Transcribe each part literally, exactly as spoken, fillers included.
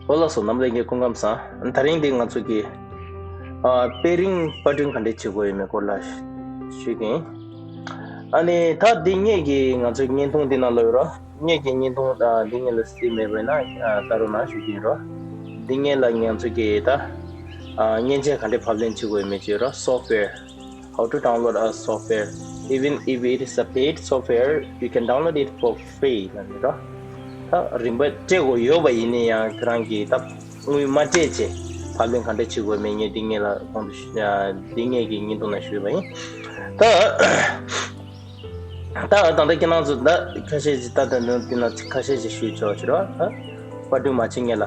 ཨོ་ལགས་སོ། རྣམ་པ་ལྷན་རྒྱས་སྐུ་ཁམས་བཟང་། དེ་རིང་འདི་ང་ཚོ་གི་ཨ་དཔེ་རིང་པར་སྐྲུན་ག་འདྲས་བྱེད་དགོས་ཡོད་མེད་སྐོར་ལ་ཞུ་གི་ཡིན། ཨ་ནི་ད་འདི་ངེད་ཀྱི་ང་ཚོའི་བརྙན་ཐུང་འདི་ནང་ལོགས་ཡོད་རོ། ངེད་ཀྱི་བརྙན་ཐུང་ཨ་འདི་ངེད་ལ་སྲིད་མེད་པས་ན་ཨ་ལྟ་རོགས་གནང་ཞུ་གི་ཡིན་རོ། འདི་ངེད་ལ་ང་ཚོ་གི་ད་ཨ་མཉེན་ཆས་ག་འདྲས་ཕབ་ལེན་བྱེད་དགོས་ཡོད་མེད་ཅེས་རོ། Software, how to download a software, even if it is a paid software, you can download it for free ལབ་ནི་རོ། ད་རིན་པ་སྤྲད་དགོས་ཡོད་པ་ཡིན་ན་ཡང་ཁྱེད་རང་གིས་ད་དངུལ་མ་སྤྲད་བྱས་ཕབ་ལེན་ག་འདྲ་བྱེད་དགོས་མེད་ངས་འདི་ངེད་ལ་གོང་དུ་ཞུ་ཨ་འདི་ངེད་ཀྱི་བརྙན་ཐུང་ནང་ཞུས་པ་ཡིན། ད་ད་ད་ལྟ་ཁྱེད་རང་ཚོ་ད་ཁ་ཤས་ཅིག་ད་ད་ད་འདི་ན་ཁ་ཤས་ཅིག་ཞུས་ཆོག་ཅིག་རོ། ད་པར་སྐྲུན་མ་བྱེད་ངེད་ལ།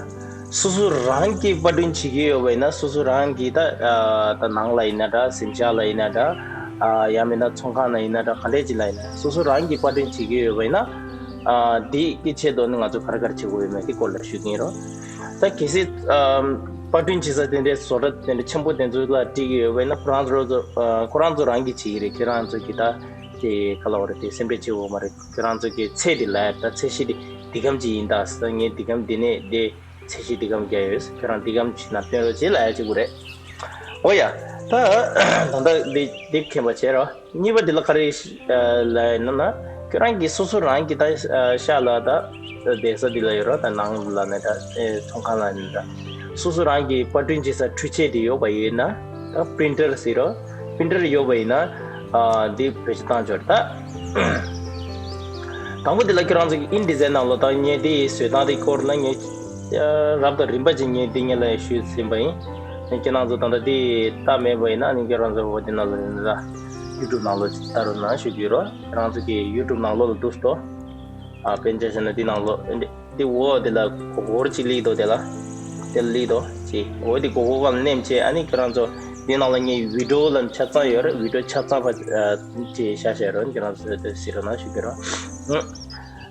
སོ་སོ་རང་གིས་པར་སྐྲུན་བྱེད་ཀྱི་ཡོད་པ་ཡིན་ན་སོ་སོ་རང་གིས་ད་ཨ་ད་ནང་ལ་ཡིན་ན་འདྲ། གཟིམ་ཤག་ལ་ཡིན་ན་འདྲ། ཨ་ཡང་མིན་ན་ཚོང་ཁང་ལ་ཡིན་ན་འདྲ། ག་འདྲས་ཅིག་ལ་ཡིན་ན་སོ་སོ་རང་གིས་པར་སྐྲུན་བྱེད་ཀྱི་ཡོད་པ་ཡིན་ན་ཨ་དེ་གི་ཆེད་དུ་ནི་ང་ཚོ་ག་རེ་ག་རེ་བྱེད་དགོས་ཡོད་མེད་དེ་སྐོར་ལ་ཞུ་གི་ཡིན་རོ། ད་གལ་སྲིད་ཨ་པར་སྐྲུན་བྱེད་ས་དེ་འདྲའི་བཟོ་གྲྭ་དེ་འདྲ་ཆེན་པོ་དེ་ཚོ་ལ་སྤྲད་ཀྱི་ཡོད་པ་ཡིན་ན་ཁོ་རང་ཚོ་ཨ་ཁོ་རང་ཚོ་རང་གིས་བྱེད་ཀྱི་རེད། ཁྱེད་རང་ཚོ་གིས་ད་དེ་ག་ལ་བ་རེད། དེ་སེམས་ཁྲལ་བྱེད་དགོས་མ་རེད། ཁྱེད་རང་ཚོ་གི་ཚད་དེ་ལ་ད་ཚད་གཞི་དེ་འདི་གམ་ཅིག་ཡིན་ད་ཟེར། ངས་འདི་གམ་འདི་ནས་འདི་ཚད་གཞི་འདི་གམ་བརྒྱབ་ཡོད། ཁྱེད་རང་འདི་གམ་ཅིག་ན་སྟོན་རོགས་བྱེད་ལབ་ཡ་གཅིག་པུ་རེད། འོ་ཡ། ད་ད་ལྟ་འདི་འདི་མཁྱེན་པ་བྱས་རོ། གཉིས་པ་འདི་ལ་ག་རེ་ལབ་ཡིན་ན་ན་ཁྱེད་རང་གིས་སོ་སོ་རང་གིས་ད་ཤག་ལ་ད་བསྡད་ས་འདི་ལ་ཡོད་རོ། ད་ནང་ལ་ནས་ད་ཚོང་ཁང་ལ་ནས་ད་སོ་སོ་རང་གིས་པར་སྐྲུན་བྱེད་ས་འཕྲུལ་ཆས་འདི་ཡོད་པ་ཡིན་ན། ད་པི་རིན་ཊར་ཟེར་རོ། པི་རིན་ཊར་ཡོད་པ་ཡིན་ན་ཨ་འདི་བེད་སྤྱོད་བཏང་ཆོག་རེད། ད་དང་པོ་འདི་ལ་ཁྱེད་རང་ཚོ་གི་ཨིན་ཌི་ཛའིན་ནང་ལོགས་ད་ངས་འདི་བཟོས་སྟངས་དེ་སྐོར་ལ་ངས་རབ་དང་རིམ་པ་ཅིག་ངས་འདི་ངས་ལ་ཞུས་ཟིན་པ་ཡིན། ཁྱེད་རང་ཚོ་ད་ལྟ་འདི་ལྟ་མེད་པ་ཡིན་ན་ནི་ཁྱེད་རང་ཚོ་འོ་འདི་ནང་ལ་ཡིན་ན་ཡུ་ཊུབ་ནང་ལོགས་ཅིག་ལྟ་རོགས་གནང་ཞུ་གི་ཡོད་རོ། ཁྱེད་རང་ཚོ་གི་ཡུ་ཊུབ་ནང་ལོགས་ལ་འདུག་སྟོ། ཨ་དཔེར་ན་ཆ་བཞག་ན་འདི་ནང་ལོགས་འདི། དེ་འོག་དེ་ལ་སྒོར་སྒོར་གཅིག་སླེབས་འདུག་དེ་ལ། དེ་ལ་སླེབས་འདུག་ཅེས། འོ་དེ་སྒོར་སྒོར་སྒང་ལ་མནན་བྱས། ཨ་ནི་ཁྱེད་རང་ཚོ་དེ་ནང་ལ་ངའི་བི་ཌི་ཡོ་ལ་ཆ་ཚང་ཡོད་རེད། བི་ཌི་ཡོ་ཆ་ཚང་པ་ཅེས་བཞག་བཞག་རོགས། ཁྱེད་རང་ཚོ་དེ་གཟིགས་རོགས་གནང་ཞུ་གི་རོགས།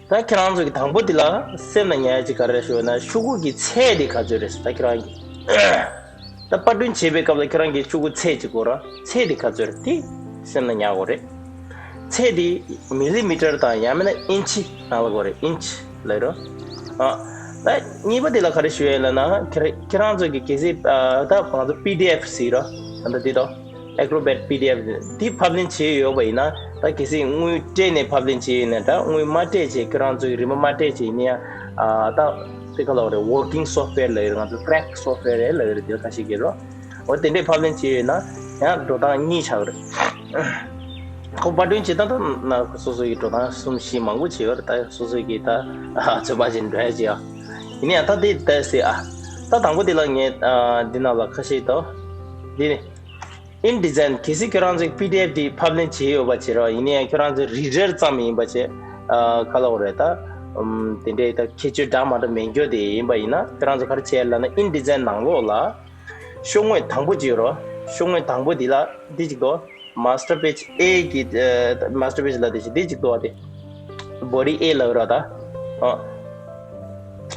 ད་ཁྱེད་རང་ཚོ་གི་དང་པོ་དེ་ལ་སེམས་ལ་ཉར་ཡ་ཅིག་ག་རེ་ཞུ་ན་ཤོག་གུ་གི་ཚད་དེ་ག་ཚོད་རེད་ཟེར། ད་ཁྱེད་རང་གི་ད་པར་སྐྲུན་བྱེད་པའི་སྐབས་ལ་ཁྱེད་རང་གིས་ཤོག་གུ་ཚད་ཅིག་དགོས་ར། ཚད་དེ་ག་ཚོད་རེད་དེ་སེམས་ལ་ཉར་དགོས་རེད། ཚད་དེ་མི་ལི་མི་ཊར་དང་ཡང་མིན་ན་ཨིན་ཆི་ནང་ལ་དགོས་རེད། ཨིན་ཆི་ལབ་རོ། ཨ་ད་གཉིས་པ་དེ་ལ་ག་རེ་ཞུ་ཡ་ལབ་ན་ཁྱེད་ར་ཁྱེད་རང་ཚོ་གི་གལ་སྲིད་ཨ་ད་ང་ཚོ་པི་ཌི་ཨེཕ་ཟེར་རོ། ད་ལྟ་འདི་དང་ཨེ་ཀྲོ་བེཊ་པི་ཌི་ཨེཕ་འདི་ཕབ་ལེན་བྱས་ཡོད་པ་ཡིན་ན། ད་གལ་སྲིད་དངུལ་སྤྲད་ནས་ཕབ་ལེན་བྱས་ཡོད་ན་འདྲ། དངུལ་མ་སྤྲད་བྱས་ཁྱེད་རང་ཚོ་གི་རིན་པ་མ་སྤྲད་བྱས་ཡིན་ན་ཡང་ཨ་ད་དེ་ག་ལབ་རེད། ཝོར་ཀིང་སོཕ་ཝེར་ལབ་ཡོད་རེད། ང་ཚོ་ཀེ་རེག་སོཕ་ཝེར་རེད་ལབ་ཡོད་རེད། དེ་ཁ་ཤས་ཀྱིས་རོ། འོ་དེ་འདྲས་ཕབ་ལེན་བྱས་ཡོད་ན་ཡང་འགྲོ་སྟངས་གཉིས་ཆགས་རེད། ཁོ་པར་སྐྲུན་བྱེད་སྟངས་ད་ན་སོ་སོ་ཡི་འགྲོ་སྟངས་གསུམ་བཞི་མང་པོ་བྱས་ཡོད་རེད། ད་སོ་སོ་གིས་ད་ཚོད་དཔག་བྱས་འགྲོ་ཡ་བྱས་ཨ། ཡིན་ན་ཡང་ད་དེ་ད་ཟེར་ཨ། ད་དང་པོ་དེ་ལ་ངས་ཨ་འདི་ནང་ལ་ཁ་ཤས་ད་འདི་ནི་ཨིན་ཌི་ཛའིན། གལ་སྲིད་ཁྱོད་རང་ཚོས་པི་ཌི་ཨེཕ་དེ་ཕབ་ལེན་བྱས་ཡོད་པ་བྱས་རོགས། ཡིན་ན་ཡང་ཁྱོད་རང་ཚོས་རི་ཌར་ཙམ་ཡིན་པ་བྱས་ཨ་ག་ལབ་དགོས་རེད་ད། ཨམ་དེ་འདྲའི་ད་ཁྱད་ཆོས་འདྲ་མ་འདྲ་མེད་རྒྱུ་དེ་ཡིན་པ་ཡིན་ན་ཁྱོད་རང་ཚོ་ག་རེ་བྱས་ལབ་ན་ཨིན་ཌི་ཛའིན་ནང་ལོགས་ལ། ཤོག་ངོས་དང་པོ་ཅིག་ཡོད་རོ། ཤོག་ངོས་དང་པོ་འདི་ལ་འདི་གཅིག་འདུག་མ་སི་ཊར་པེཇ་ཨེ་གི་ཨ་མ་སི་ཊར་པེཇ་ལ་འདི་གཅིག་འདི་གཅིག་འདུག་བ་དེ། བོ་ཌི་ཨེ་ལབ་ར་ད། ཨ།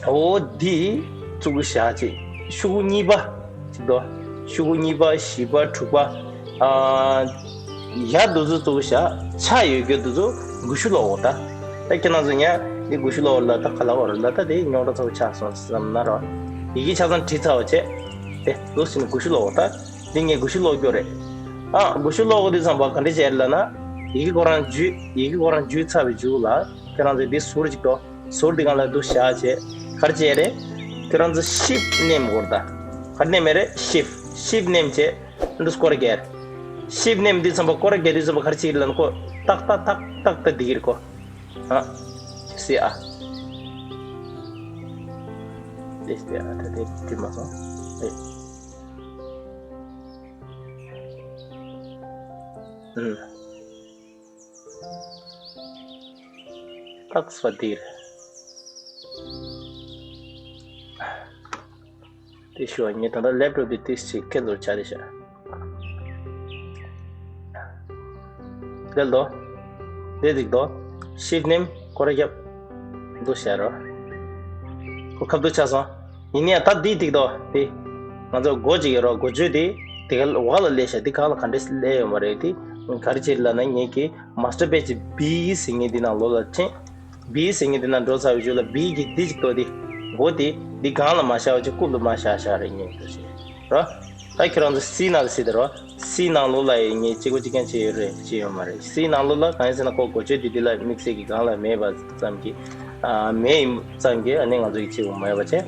འོ་འདི་གཙུག་གུ་བཞག་ཅིག་ཤོག་གུ་གཉིས་པ་གཅིག་འདུག་ཤོག་གུ་གཉིས་པ་བཞི་པ་དྲུག་པ། ཨ། ཡ་འདི་ཚོ་གཙུག་གུ་བཞག་ཆ་ཡོད་རྒྱུ་འདི་ཚོ་འགུག་ཤུགས་ལོག་འོ་ད། ད་ཁྱེད་རང་ཚོ་ཉ་འདི་འགུག་ཤུགས་ལོག་ལ་ད་ག་ལ་བར་ལ་ད་དེ་རྙོག་དྲ་ཚ་བོ་ཆགས་སོང་བསམ་ན་ར། ཡི་གེ་ཆ་ཚང་བྲིས་ཚར་བ་བྱས། དེ་འདུག་ཟིན་འགུག་ཤུགས་ལོག་འོ་ད། འདི་ངས་འགུག་ཤུགས་སློག་རྒྱུ་རེད། ཨ་འགུག་ཤུགས་སློག་དགོས་དུས་ཙམ་པ་ག་འདྲ་བྱས་རེད་ལབ་ན། ཡི་གེ་ཁོ་རང་འཇུས་ཡི་གེ་ཁོ་རང་འཇུས་ཚར་བའི་མཇུག་ལ་ཁྱེད་རང་ཚོས་འདི་ཟུར་གཅིག་ཏོ། ཟུར་འདི་སྒང་ལ་འདུག་བཞག་བྱས་ག་རེ་བྱས་རེད། ཁྱེད་རང་ཚོ་ཤིབ་མནན་དགོས་རེད་ད། ག་རེ་མནན་མེད་རེད། ཤིབ་ཤིབ་མནན་བྱས་འདུག་སྐོར་རྒྱག་རེད། ཤིབ་མནན་དུས་ཙམ་པ་སྐོར་རྒྱག་དུས་ཙམ་པ་ག་རེ་བྱེད་ཀྱི་ལབ་ན་ཁོ་ཏག་ཏག་ཏག་ཏག་ཏག་འདི་གི་རེད་ཁོ། ཨ་སི་ཨ། དེ་སྟེ་ཨ་ད་དེ་འགྲིག་མ་སོང་། ཨེ། ཨུམ། ཏག་སྤ་དིར། དེ་ཞུ་བ་ངས་ད་ལྟ་ལེབ་ཊོབ་དེ་ཏིས་ཅིག་ཁྱེད་ཚོར་བྱ་རེ་བྱ། དེ་ལ་དོ། དེ་འགྲིག་དོ། ཤིབ་མནན་སྐོར་རྒྱབ། འདུག་བྱ་རོ། ཁོ་ཁ་བསྡུ་ཆགས་སོང་། ཡིན་ནའང་ད་འདི་འགྲིག་དོ་དེ། ང་ཚོ་སྒོ་གཅིག་ཡོད་རོ། སྒོ་ཆོས་དེ་དེ་ག་ལ་བ་ལ་ལས་བྱ་འདི་གང་ལ་ག་འདྲས་སླེབས་ཡོད་མ་རེད་དེ། ག་རེ་བྱེད་ལབ་ན་ངེད་ཀྱི་མ་སི་ཊར་པེཇ་བི་ཟེར་མཁན་འདི་ནང་ལོགས་ལ་ཕྱིན། བི་ཟེར་མཁན་འདི་ནང་འགྲོ་ཚར་བའི་རྗེས་ལ་བི་གི་འདི་གཅིག་ཏོ་དེ། འོ་དེ་འདི་སྒང་ལ་མ་བཞག་པ་ཅིག་རྐུབ་ལ་མ་བཞག་བཞག་རེད་ངས་འདུག་ཟེར་རོ། ད་ཁྱོད་རང་ཚོ་སི་ནང་ལ་སི་དེ་རོ། སི་ནང་ལོགས་ལ་ཡི་ངས་གཅིག་པ་གཅིག་རྐྱང་བྱས་ཡོད་རེད་བྱས་ཡོད་མ་རེད། སི་ནང་ལོགས་ལ་གང་ཡིན་ཟེར་ན་ཁོ་གོ་ཆོད་དེ་འདི་ལ་དམིགས་བསལ་གྱི་སྒང་ལ་མེད་པ་ཙམ་གྱིས། ཨ་མེད་ཙམ་གྱིས་ཨ་ནི་ང་ཚོ་ཡི་བྱེད་དགོས་མ་ཡོད་པ་བྱས།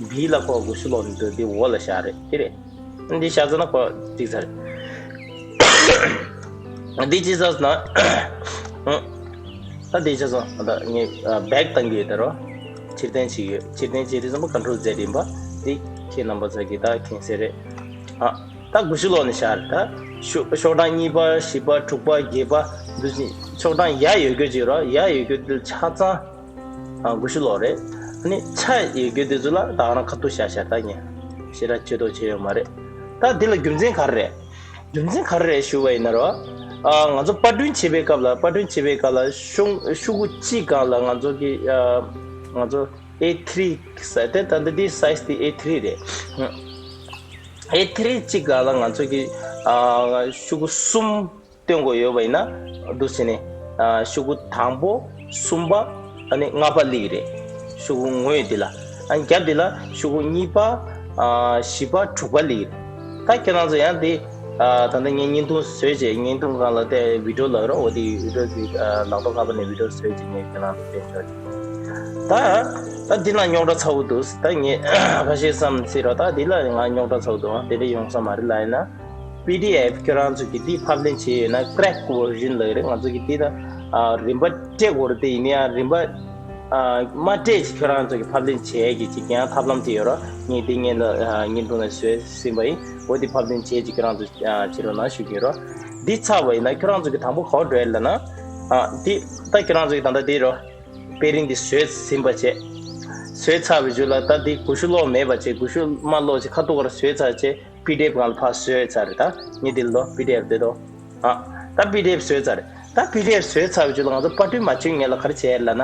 བི་ལ་ཁོ་སྒུག་ཤུགས་ལོག་ནས་འདུག་འདི་འོག་ལ་བཞག་རེད་དེ་རེད། འདི་བཞག་ཚར་ན་ཁོ་འགྲིག་ཚར་རེད། འདི་ཅི་ཟེར་ན། ད་འདི་ཅི་ཟེར་ད་ངས་བེག་བཏང་གི་ཡོད་ད་རོ། ཕྱིར་འཐེན་བྱེད་ཀྱི་ཡོད། ཕྱིར་འཐེན་བྱེད་དུས་ཙམ་པ་ཀོན་ཊོལ་ཛེཌ་ཡིན་པ། འདི་ཁྱེད་རྣམ་པ་ཚོ་གིས་ད་མཁྱེན་གསལ་རེད། ཨ་ད་སྒུག་ཤུགས་ལོག་ནས་བཞག་རེད་ད། ཤོག་ཤོག་གྲངས་གཉིས་པ་བཞི་པ་དྲུག་པ་བརྒྱད་པ་འདུག་ཅིང་ཤོག་གྲངས་ཡ་ཡོད་རྒྱུ་ཅིག་རོ། ཡ་ཡོད་རྒྱུ་འདི་ཆ་ཚང་། ཨ་སྒུག་ཤུགས་ལོག་རེད། ཨ་ནི་ཆ་ཡོད་རྒྱུ་དེ་ཚོ་ལ་ད་ག་རང་ཁ་ཐུག་བཞག་བཞག་ད་ངས་ཞེ་དྲག་ཆེ་མཐོང་བྱས་ཡོད་མ་རེད། ད་འདི་ལ་རྒྱུ་མཚན་ག་རེ་རེད། རྒྱུ་མཚན་ག་རེ་རེད་ཞུ་བ་ཡིན་ན་རོ། ཨ་ང་ཚོ་པར་སྐྲུན་བྱེད་པའི་སྐབས་ལ་པར་སྐྲུན་བྱེད་པའི་སྐབས་ལ་ཤོག་ཤོག་གུ་གཅིག་སྒང་ལ་ང་ཚོ་གི་ཨ་ང་ཚོ་ཨེ་ཐི་རི་ཟེར་ཏེ་ད་འདི་འདི་སའི་ཛི་དེ་ཨེ་ཐི་རི་རེད། ཨེ་ཐི་རི་གཅིག་སྒང་ལ་ང་ཚོ་གི་ཨ་ཤོག་གུ་གསུམ། སྟོན་དགོས་ཡོད་པ་ཡིན་ན། འདུག་བྱས་ནས། ཨ་ཤོག་གུ་དང་པོ། གསུམ་པ། ཨ་ནི་ལྔ་པ་སླེབས་ཀྱི་རེད། ཤོག་གུ་ངོས་འདི་ལ། ཨ་རྒྱབ་འདི་ལ་ཤོག་གུ་གཉིས་པ། ཨ་བཞི་པ། དྲུག་པ་སླེབས་ཀྱི་རེད། ད་ཁྱེད་རང་ཚོ་ཡང་འདི། ཨ་ད་ལྟ་ངས་བརྙན་ཐུང་བཟོས་རྗེས་བརྙན་ཐུང་སྒང་ལ་དེ་བི་ཌིའོ་ལབ་རོགས། འོ་དེ་བི་ཌིའོ་དེ་ཨ་ལག་ཐོག་ཁ་པར་ནས་བི་ཌིའོ་བཟོས་རྗེས་ངས་ཁྱེད་རང་ཚོ་སྟོན་ཆོག་ཅིག་ད་ད་འདི་ན་རྙོག་དྲ་ཚ་བོ་འདུག་ད་ངས་ཁ་ཤས་བསམ་སྲིད་རོགས། ད་འདི་ལ་ང་རྙོག་དྲ་ཚ་བོ་འདུག་དེ་འདྲ་ཡོང་ས་མ་རེད་ལབ་ཡིན་ན། པི་ཌི་ཨེཕ་ཁྱོད་རང་ཚོ་གིས་འདི་ཕབ་ལེན་བྱས་ཡོད་ན་ཀེ་རེག་ཝར་ཤན་ལབ་ཀྱི་རེད། ང་ཚོ་གིས་འདི་ད་ཨ་རིན་པ་སྤྲད་དགོས་རེད། དེ་ཡིན་ན་ཡང་རིན་པ་ཨ་མ་སྤྲད་ཅིག་ཁྱོད་རང་ཚོ་གིས་ཕབ་ལེན་བྱས་ཀྱི་ཅིག་ཡང་ཐབས་ལམ་དེ་ཡོད་རོགས། ངས་འདི་ངས་ལ་ཨ་བརྙན་ཐུང་ལ་བཟོས་ཟིན་པ་ཡིན། འོ་འདི་ཕབ་ལེན་བྱས་ཅིག་ཁྱོད་རང་ཚོ་ཨ་བྱེད་རོགས་གནང་ཞུ་གི་ཡོད་རོགས། འདི་ཚར་བ་ཡིན་ན་ཁྱོད་རང་ཚོ་གིས་དང་པོ་ག་པར་འགྲོ་ཡ་ལབ་ན། ཨ་འདི་ད་ཁྱོད་རང་ཚོ་གིས་ད་ལྟ་འདི་རོགས། པེ་རིང་འདི་བཟོས་ཟིན་པ་བྱས། བཟོས་ཚར་བའི་རྗེས་ལ་ད་འདི་སྒུག་ཤུགས་ལོག་མེད་པ་བྱས། སྒུག་ཤུགས་མ་ལོག་བྱས་ཁ་ཐུག་ག་ར་བཟོས་ཚར་བྱས། པི་ཌི་ཨེཕ་སྒང་ལ་ཕར་བཟོས་ཚར་རེད། ད་ངས་འདི་ལ་པི་ཌི་ཨེཕ་འདི་དོ། ཨ་ད་པི་ཌི་ཨེཕ་བཟོས་ཚར་རེད། ད་པི་ཌི་ཨེཕ་བཟོས་ཚར་བའི་རྗེས་ལ་ང་ཚོ་པར་སྐྲུན་མ་བྱེད་སྔོན་ལ་ག་རེ་བྱས་ལབ་ན།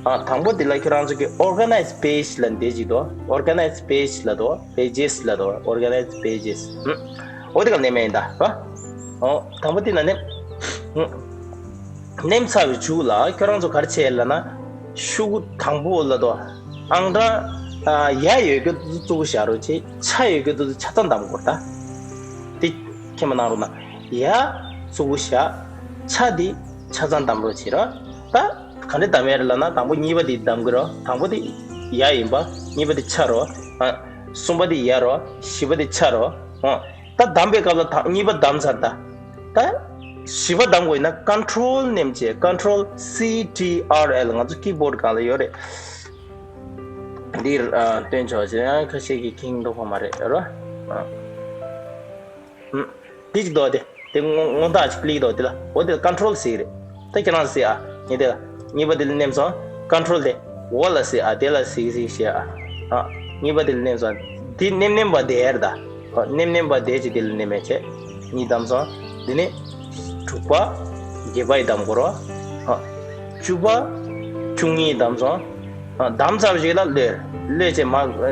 ཨ་དང་པོ་འདི་ལ་ཁྱོད་རང་ཚོ་གི་ཨོར་ག་ནའི་ཛི་པེ་ཇི་ལབ་འདི་ཅིག་འདུག་ཨོར་ག་ནའི་ཛི་པེ་ཇི་ལབ་འདུག་པེ་ཇེ་སི་ལབ་འདུག་ཨོར་ག་ནའི་ཛི་པེ་ཇེ་སི། འོ་དེ་ག་ནས་མེད་ཡིན་ད་རོ། ཨོ་དང་པོ་འདི་ན་ནེམ། ནེམ་ཚར་བའི་མཇུག་ལ་ཁྱོད་རང་ཚོ་ག་རེ་བྱས་ལབ་ན། ཤོག་གུ་དང་པོ་ལ་དོ། ཨང་གྲངས་ཨ་ཡ་ཡོད་རྒྱུ་དེ་ཚོ་བཙུགས་བཞག་རོགས་བྱེད། ཆ་ཡོད་རྒྱུ་དེ་ཚོ་ཆ་ཚང་བདམས་དགོས་རེད་ད། དེ་མཁྱེན་པ་གནང་རོགས་གནང་། ཡ་བཙུགས་བཞག་ཆ་དེ་ཆ་ཚང་བདམས་རོགས་བྱེད་རོགས། ད་ག་འདྲ་བདམས་ཡ་རེད་ལབ་ན། དང་པོ་གཉིས་པ་དེ་བདམས་དགོས་རོགས། དང་པོ་དེ་ཡ་ཡིན་པ། གཉིས་པ་དེ་ཆ་རོ། ཨ་གསུམ་པ་དེ་ཡ་རོ། བཞི་པ་དེ་ཆ་རོ། ཨོ། ད་བདམས་པའི་སྐབས་ལ་ད་གཉིས་པ་བདམས་ཚར་ད། ད་བཞི་པ་བདམས་དགོས་ཡིན་ན་ཀོན་ཊོལ་ནེམ་བྱས། ཀོན་ཊོལ་སི་ཊི་ཨར་ཨེལ། ང་ཚོ་ཀི་བྷོཌ་སྒང་ལ་ཡོད་རེད། འདིར་ཨ་སྟོན་ཆོག་ཅེས་ཡང་ཁ་ཤས་ཀྱིས་མཁྱེན་མདོག་ཁ་མ་རེད་རོ། ཨ་ཨ་འདི་ཅིག་འདུག་དེ་དེ་སྔོན་སྔོན་རྟགས་ཅིག་ཀླིག་འདུག་དེ་ལ། འོ་དེ་ལ་ཀོན་ཊོལ་སི་རེད། ད་ཁྱེད་རང་སི་ཨ་ངས་དེ་ལ་གཉིས་པ་དེ་ལ་ནེམ་སོང་། ཀོན་ཊོལ་དེ་འོག་ལ་སི་ཨ་དེ་ལ་སི་སི་ཤེས་ཨ། ཨ་གཉིས་པ་དེ་ལ་ནེམ་སོང་། དེ་ནེམ་ནེམ་པ་དེ་ཡར་ད། ཨ་ནེམ་ནེམ་པ་དེ་ཅིག་དེ་ལ་ནེམ་མེད་བྱས། གཉིས་བདམས་སོང་། དེ་ནས་དྲུག་པ་བརྒྱད་པ་ཡི་བདམས་དགོས་རོ། ཨ་བཅུ་པ་བཅུ་གཉིས་བདམས་སོང་། ཨ་བདམས་ཚར་བ་ཞིག་ལ་གློད། གློད་བྱས་མ་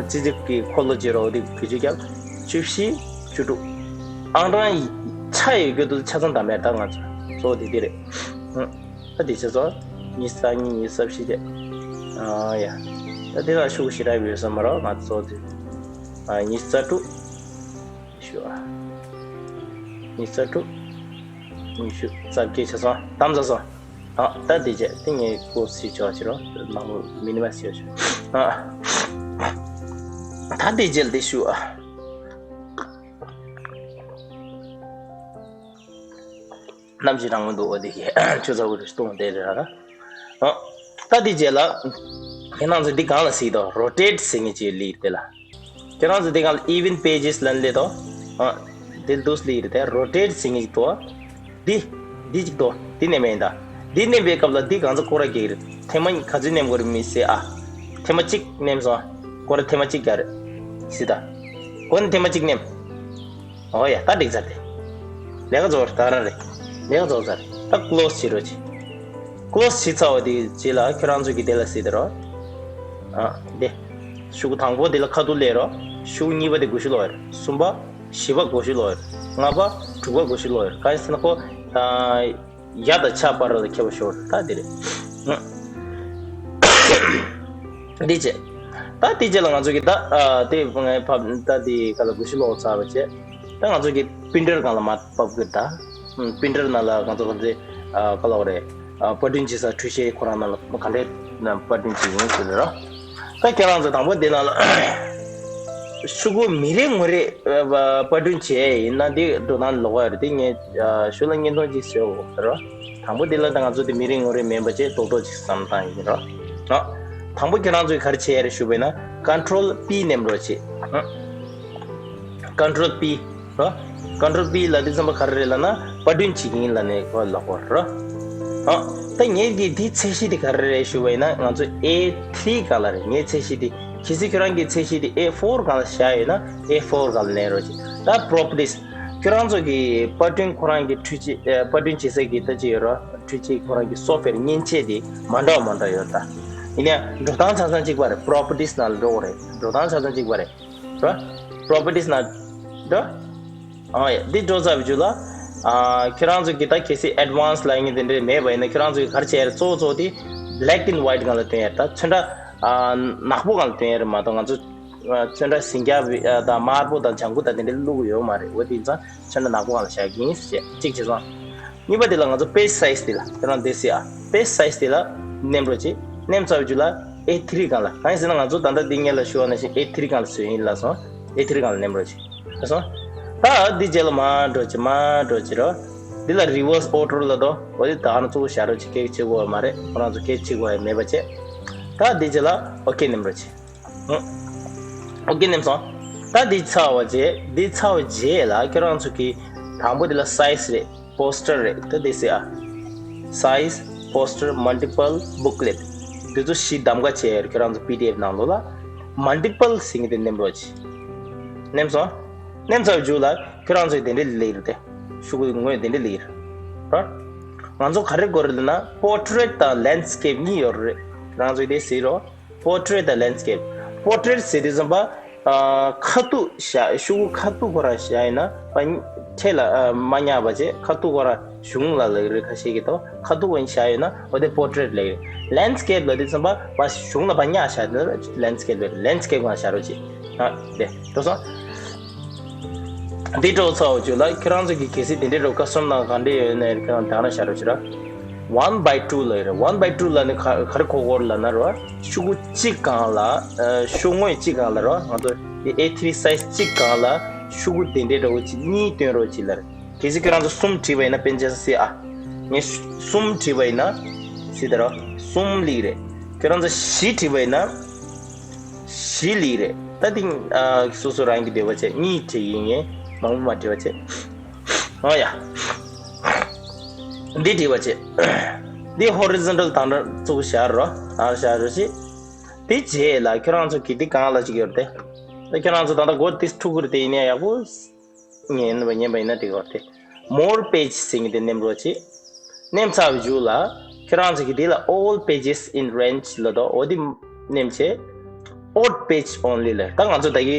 ཙི་ཙི་གི་འཁོར་ལོ་བྱེད་རོགས། དེ་བེད་སྤྱོད་རྒྱབ། བཅུ་བཞི། བཅུ་དྲུག་ཨང་གྲངས་ཆ་ཡོད་རྒྱུ་དེ་ཆ་ཚང་བདམས་ཡ་ད་ང་ཚོ་གཙོ་བོ་དེ་དེ་རེད། ཨ་ད་དེ་ཆ་ཚང་ཉི་ཤུ་རྩ་གཉིས། ཉི་ཤུ་རྩ་བཞི་བྱས། ཨ་ཡ། ད་དེ་ལ་ཤོག་གུ་ཞེ་དྲག་ཡོད་ས་མ་རེད། ང་ཚོ་གཙོ་བོ་དེ། ཨ་ཉི་ཤུ་རྩ་དྲུག་ཞུ་ཨ། ཉི་ཤུ་རྩ་དྲུག་ཉི་ཤུ་རྩ་བརྒྱད་ཆ་ཚང་བདམས་ཚར་སོང་། ཨ་ད་དེ་བྱས་དེ་ངས་ཀོ་སི་ཆོག་ཕྱིར་རོ། མང་པོ་མི་ནི་མ་སི་ཆོག་ཕྱིར། ཨ་ད་དེ་བྱས་དེ་ཞུ་ཨ། གནམ་གཤིས་གྲང་མོ་འདུག་འོ་དེ་གི་ཆུ་ཚ་བོ་རུ་གཏོང་བསྡད་རེད་ར། ཨ་ད་དེ་རྗེས་ལ་ཁྱེད་རང་ཚོ་འདི་སྒང་ལ་གཟིགས་དང་། རོ་ཊེཊ་ཟེར་མཁན་ཅིག་སླེབས་དེ་ལ། ཁྱེད་རང་ཚོ་འདི་སྒང་ལ་ཨི་ཝེན་ཊི་པེ་ཇེས་ལབ་ནས་སླེབས་དང་། ཨ་དེ་འདུག་སླེབས་རེད་དེ། རོ་ཊེཊ་ཟེར་མཁན་ཅིག་འདུག་འདི་འདི་གཅིག་འདུག་འདི་ནེམ་མེད་ད། འདི་ནེམ་པའི་སྐབས་ལ་འདི་སྒང་ཚང་སྐོར་ར་རྒྱག་གི་རེད། ཐེངས་མ་ག་ཚོད་ནེམ་དགོས་རེད་མི་ཟེར་ཨ། ཐེངས་མ་གཅིག་ནེམ་སོང་། སྐོར་ར་ཐེངས་མ་གཅིག་རྒྱག་རེད་ཟེར་ད། སྒོ་ནས་ཐེངས་མ་གཅིག་ནེམ། ཨོ་ཡ། ད་འགྲིག་ཚར་ཏེ། ལས་ཀ་རྫོགས་རེད། ད་རང་རེད། ལས་ཀ་རྫོགས་ཚར། ད་ཀློ་སི་བྱེད་རོགས་གྱིས། ཀློ་སི་བྱེད་ཚར་བ་དེ་རྗེས་ལ་ཁྱོད་རང་ཚོ་གིས་དེ་ལ་གཟིགས་དེ་རོ། ཨ་འདི། ཤོག་གུ་དང་པོ་དེ་ལ་ཁ་ཐུག་སླེབས་རོ། ཤོག་གུ་གཉིས་པ་དེ་སྒུག་ཤུགས་ལོག་ཡོད་རེད། གསུམ་པ། བཞི་པ་སྒུག་ཤུགས་ལོག་ཡོད་རེད། ལྔ་པ། དྲུག་པ་སྒུག་ཤུགས་ལོག་ཡོད་རེད། གང་ཡིན་ཟེར་ན་ཁོ། ཨ། ཡ་དང་ཆ་བར་ལ་ཁྱད་པར་ཤོར་ད་དེ་རེད། འདི་བྱས། ད་དེ་རྗེས་ལ་ང་ཚོ་གི་ད་ཨ་དེ་ངའི་ཕབ་ད་དེ་ག་ལ་གུ་ཤུ་ལོག་ཚར་བ་བྱས། ད་ང་ཚོ་གི་པིན་ཊར་སྒང་ལ་མར་ཕབ་གི་ད། ཨུམ། པིན་ཊར་ནང་ལ་ང་ཚོ་ག་ཚོད་ཨ་ག་ལ་བ་རེད། ཨ་པར་སྐྲུན་བྱེད་ས་འཕྲུལ་ཆས་ཁོ་རང་ནང་ལ་ག་འདྲས་ན་པར་སྐྲུན་བྱེད་ཡིན་ཟེར་རོ། ད་ཁྱེད་རང་ཚོ་དང་པོ་དེ་ནང་ལ་ཤོག་གུ་མི་རེ་ངོ་རེ་ཨ་པར་སྐྲུན་བྱས་ཡིན་ན་དེ་འགྲོ་སྟངས་ལོགས་ཀ་རེད། དེ་ངས་ཨ་ཞུ་ལ་བརྙན་ཐུང་ཅིག་བཟོས་འོ་ཟེར་རོ། དང་པོ་དེ་ལ་ད་ང་ཚོ་དེ་མི་རེ་ངོ་རེ་མིན་པ་བྱས་རྡོག་རྡོག་ཅིག་བསམ་སྟངས་ཡིན་རོ། ཨ་དང་པོ་ཁྱེད་རང་ཚོས་ག་རེ་བྱས་ཡ་རེད་ཞུ་བས་ན་Control P མནན་རོགས་བྱེད། ཨ། Control P རོ། Control P ལ་དེ་ཙམ་པ་ག་རེ་རེད་ལབ་ན་པར་སྐྲུན་བྱེད་ཀྱི་ཡིན་ལབ་ནས་ཁོ་ལབ་དགོས་རོ། ཨ། ད་ངེད་ཀྱི་དེའི་ཚད་གཞི་དེ་ག་རེ་རེད་ཞུ་བ་ཡིན་ན་ང་ཚོ་A three སྒང་ལ་རེད། ངའི་ཚད་གཞི་དེ། གལ་སྲིད་ཁྱོད་རང་གི་ཚད་གཞི་དེ་A four སྒང་ལ་བཞག་ཡོད་ན་A four སྒང་ལ་མནན་རོགས་བྱེད། ད་Properties ཁྱོད་རང་ཚོ་གི་པར་སྐྲུན་ཁོ་རང་གི་འཕྲུལ་ཆས་ཨ་པར་སྐྲུན་བྱེད་ས་གི་ད་ཅི་ཡོད་རོ། འཕྲུལ་ཆས་ཁོ་རང་གི་སོབ་ཝེར་མཉེན་ཆས་དེ་མ་འདྲ་བ་མ་འདྲ་ཡོད་ད། ཡིན་ཡང་འགྲོ་སྟངས་ཆ་ཚང་གཅིག་པ་རེད། Properties ནང་ལ་འགྲོ་དགོས་རེད། འགྲོ་སྟངས་ཆ་ཚང་གཅིག་པ་རེད། ར། Properties ནང་། ར། ཨ་ཡ། འདི་འགྲོ་ཚར་བའི་རྗེས་ལ། ཨ་ཁྱེད་རང་ཚོ་གི་ད་གལ་སྲིད་Advanced ལབ་མཁན་དེ་འདྲས་མེད་པ་ཡིན་ན་ཁྱེད་རང་ཚོ་གི་ག་རེ་བྱས་རེད། གཙོ་བོ་གཙོ་བོ་དེ་Black and White སྒང་ལ་སྟོན་ཡ་རེད། ད་ཚོན་ཁྲ་ཨ་ནག་པོ་སྒང་ལ་སྟོན་ཡ་རེད་མ་གཏོགས་ང་ཚོ་ཨ་ཚོན་ཁྲ་ཟིང་སྐྱ་བི་ཨ་དང་དམར་པོ་དང་ལྗང་ཁུ་དང་དེ་འདྲས་བླུག་གི་ཡོད་མ་རེད། འོ་དེ་ཡིན་ཙང་ཚོན་ཁྲ་ནག་པོ་སྒང་ལ་བཞག་གི་ཡིན་ཟེར་བྱས་གཅིག་བྱས་སོང་། གཉིས་པ་དེ་ལ་ང་ཚོ་Page Size དེ་ལ་ཁྱེད་རང་དེ་སྲིད་ཨ་Page Size དེ་ལ་མནན་རོགས་བྱེད། མནན་ཚར་བའི་རྗེས་ལ་A three སྒང་ལ། གང་ཡིན་ཟེར་ན་ང་ཚོ་ད་ལྟ་འདི་སྔོན་ལ་ཞུས་པ་ནང་བཞིན་A three སྒང་ལ་བཟོས་ཡིན་ལབ་སོང་། A three སྒང་ལ་མནན་རོགས་བྱེད། ལགས་སོ། ད་འདི་རྗེས་ལ་མར་འགྲོ་བྱེད་མར་འགྲོ་བྱེད་རོ། འདི་ལ་Reverse Order ལབ་དོ། འོ་དེ་ད་ནི་གཙོ་བོ་བཞག་རོགས་བྱེད། གེགས་བྱེད་དགོས་པ་མ་རེད། ཁོ་རང་ཚོ་གེགས་བྱེད་དགོས་པ་མེད་པ་བྱས། ད་འདི་རྗེས་ལ་OK མནན་རོགས་བྱེད། ཨོ། ཨོ་ཀེ་མནན་སོང་། ད་འདི་ཚར་བ་རྗེས་འདི་ཚར་བ་རྗེས་ལ་ཁྱོད་རང་ཚོ་གི་དང་པོ་འདི་ལ་Size རེད། Poster རེད། ད་འདི་སྲིད་ཨ། Size, Poster, Multiple, Booklet འདི་ཚོ་བཞི་གདམ་ག་བྱས་ཡོད་རེད། ཁྱོད་རང་ཚོ་P D F ནང་ལོགས་ལ་Multiple ཟེར་མཁན་དེ་མནན་རོགས་བྱེད། མནན་སོང་། མནན་ཚར་བའི་མཇུག་ལ་ཁྱོད་རང་ཚོ་དེ་འདྲས་སླེབས་རེད་དེ། ཤོག་གུ་ངོས་དེ་འདྲས་སླེབས་རེད། ར། ང་ཚོ་ག་རེ་དགོས་རེད་ལབ་ན་Portrait དང་Landscape གཉིས་ཡོད་རེད། ཁྱོད་རང་ཚོ་དེ་གཟིགས་རོགས། Portrait དང་Landscape། Portrait ཟེར་དུས་ཙམ་པ། ཨ་ཁ་ཐུག་བཞག་ཤོག་གུ་ཁ་ཐུག་ཁོ་རང་བཞག་ཡིན་ན་པ་འཕྲེད་ལ་ཨ་མ་བསྙགས་པ་བྱས། ཁ་ཐུག་ཁོ་རང་གཞུང་ལ་ལབ་རེད། ཁ་ཤས་ཀྱིས་ཏོ་ཁ་ཐུག་བཞག་ཡོད་ན་འོ་དེ་Portrait ལབ་ཡོད། Landscape ལབ་དུས་ཙམ་པ་པ་གཞུང་ལ་པ་བསྙགས་བཞག་དེ་Landscape ལབ་རེད། Landscape སྒང་བཞག་རོགས་བྱེད། ཨ་དེ་འགྲོ་སོང་། འདི་འགྲོ་ཚར་བའི་མཇུག་ལ་ཁྱོད་རང་ཚོ་གི་གལ་སྲིད་དེ་འདྲའི་རོ་ཀ་སི་ཊམ་ནང་གང་འདྲ་ཡོད་ན་ཁྱོད་རང་དེ་ནང་བཞག་རོགས་བྱེད་ར། One by two ལབ་ཡོད་རེད། One by two ལབ་ནི་ག་ག་རེ་གོ་དགོས་རེད་ལབ་ན་རོ། ཤོག་གུ་གཅིག་སྒང་ལ་ཨ་ཤོག་ངོས་གཅིག་སྒང་ལ་རོ། ང་ཚོ་དེ་A three size གཅིག་སྒང་ལ་ཤོག་གུ་དེ་འདྲའི་འདྲ་བོ་གཅིག་གཉིས་སྟོན་རོགས་བྱེད་ལབ་རེད། གལ་སྲིད་ཁྱོད་རང་ཚོ་གསུམ་བྲིས་པ་ཡིན་ན་པན་ཅ་སི་ཨ། ངས་གསུམ་བྲིས་པ་ཡིན་ན་སྲིད་ད་རོ། གསུམ་སླེབས་རེད། ཁྱོད་རང་ཚོ་བཞི་བྲིས་པ་ཡིན་ན་བཞི་སླེབས་རེད། ད་དེ་ཨ་སོ་སོ་རང་གི་འདོད་པ་བྱས། གཉིས་བྲིས་ཡིན། ངས་མང་པོ་མ་བྲིས་པ་བྱས། ཨོ་ཡ། འདི་བྲིས་པ་བྱས། འདི་horizontal དང་འདྲ་བཙུགས་བཞག་རོ། ཨ་བཞག་རོ་ཞེས། དེ་རྗེས་ལ་ཁྱོད་རང་ཚོ་གི་འདི་སྒང་ལ་ཅིག་ཡོད་རེད་དེ། ད་ཁྱོད་རང་ཚོ་ད་ལྟ་མགོ་ཏིས་འཁྲུག་གི་རེད་དེ། ཡིན་ཡང་ཡག་པོ་ཉན་པ་ཉན་པ་ཡིན་ན་འགྲིག་གི་རེད་དེ། More page ཟེར་མཁན་དེ་མནན་རོགས་བྱེད། མནན་ཚར་བའི་མཇུག་ལ་ཁྱོད་རང་ཚོ་གི་འདི་ལ་All pages in range ལབ་དོ། འོ་དེ་མནན་བྱས། Odd page only ལབ། ད་ང་ཚོ་ད་གི་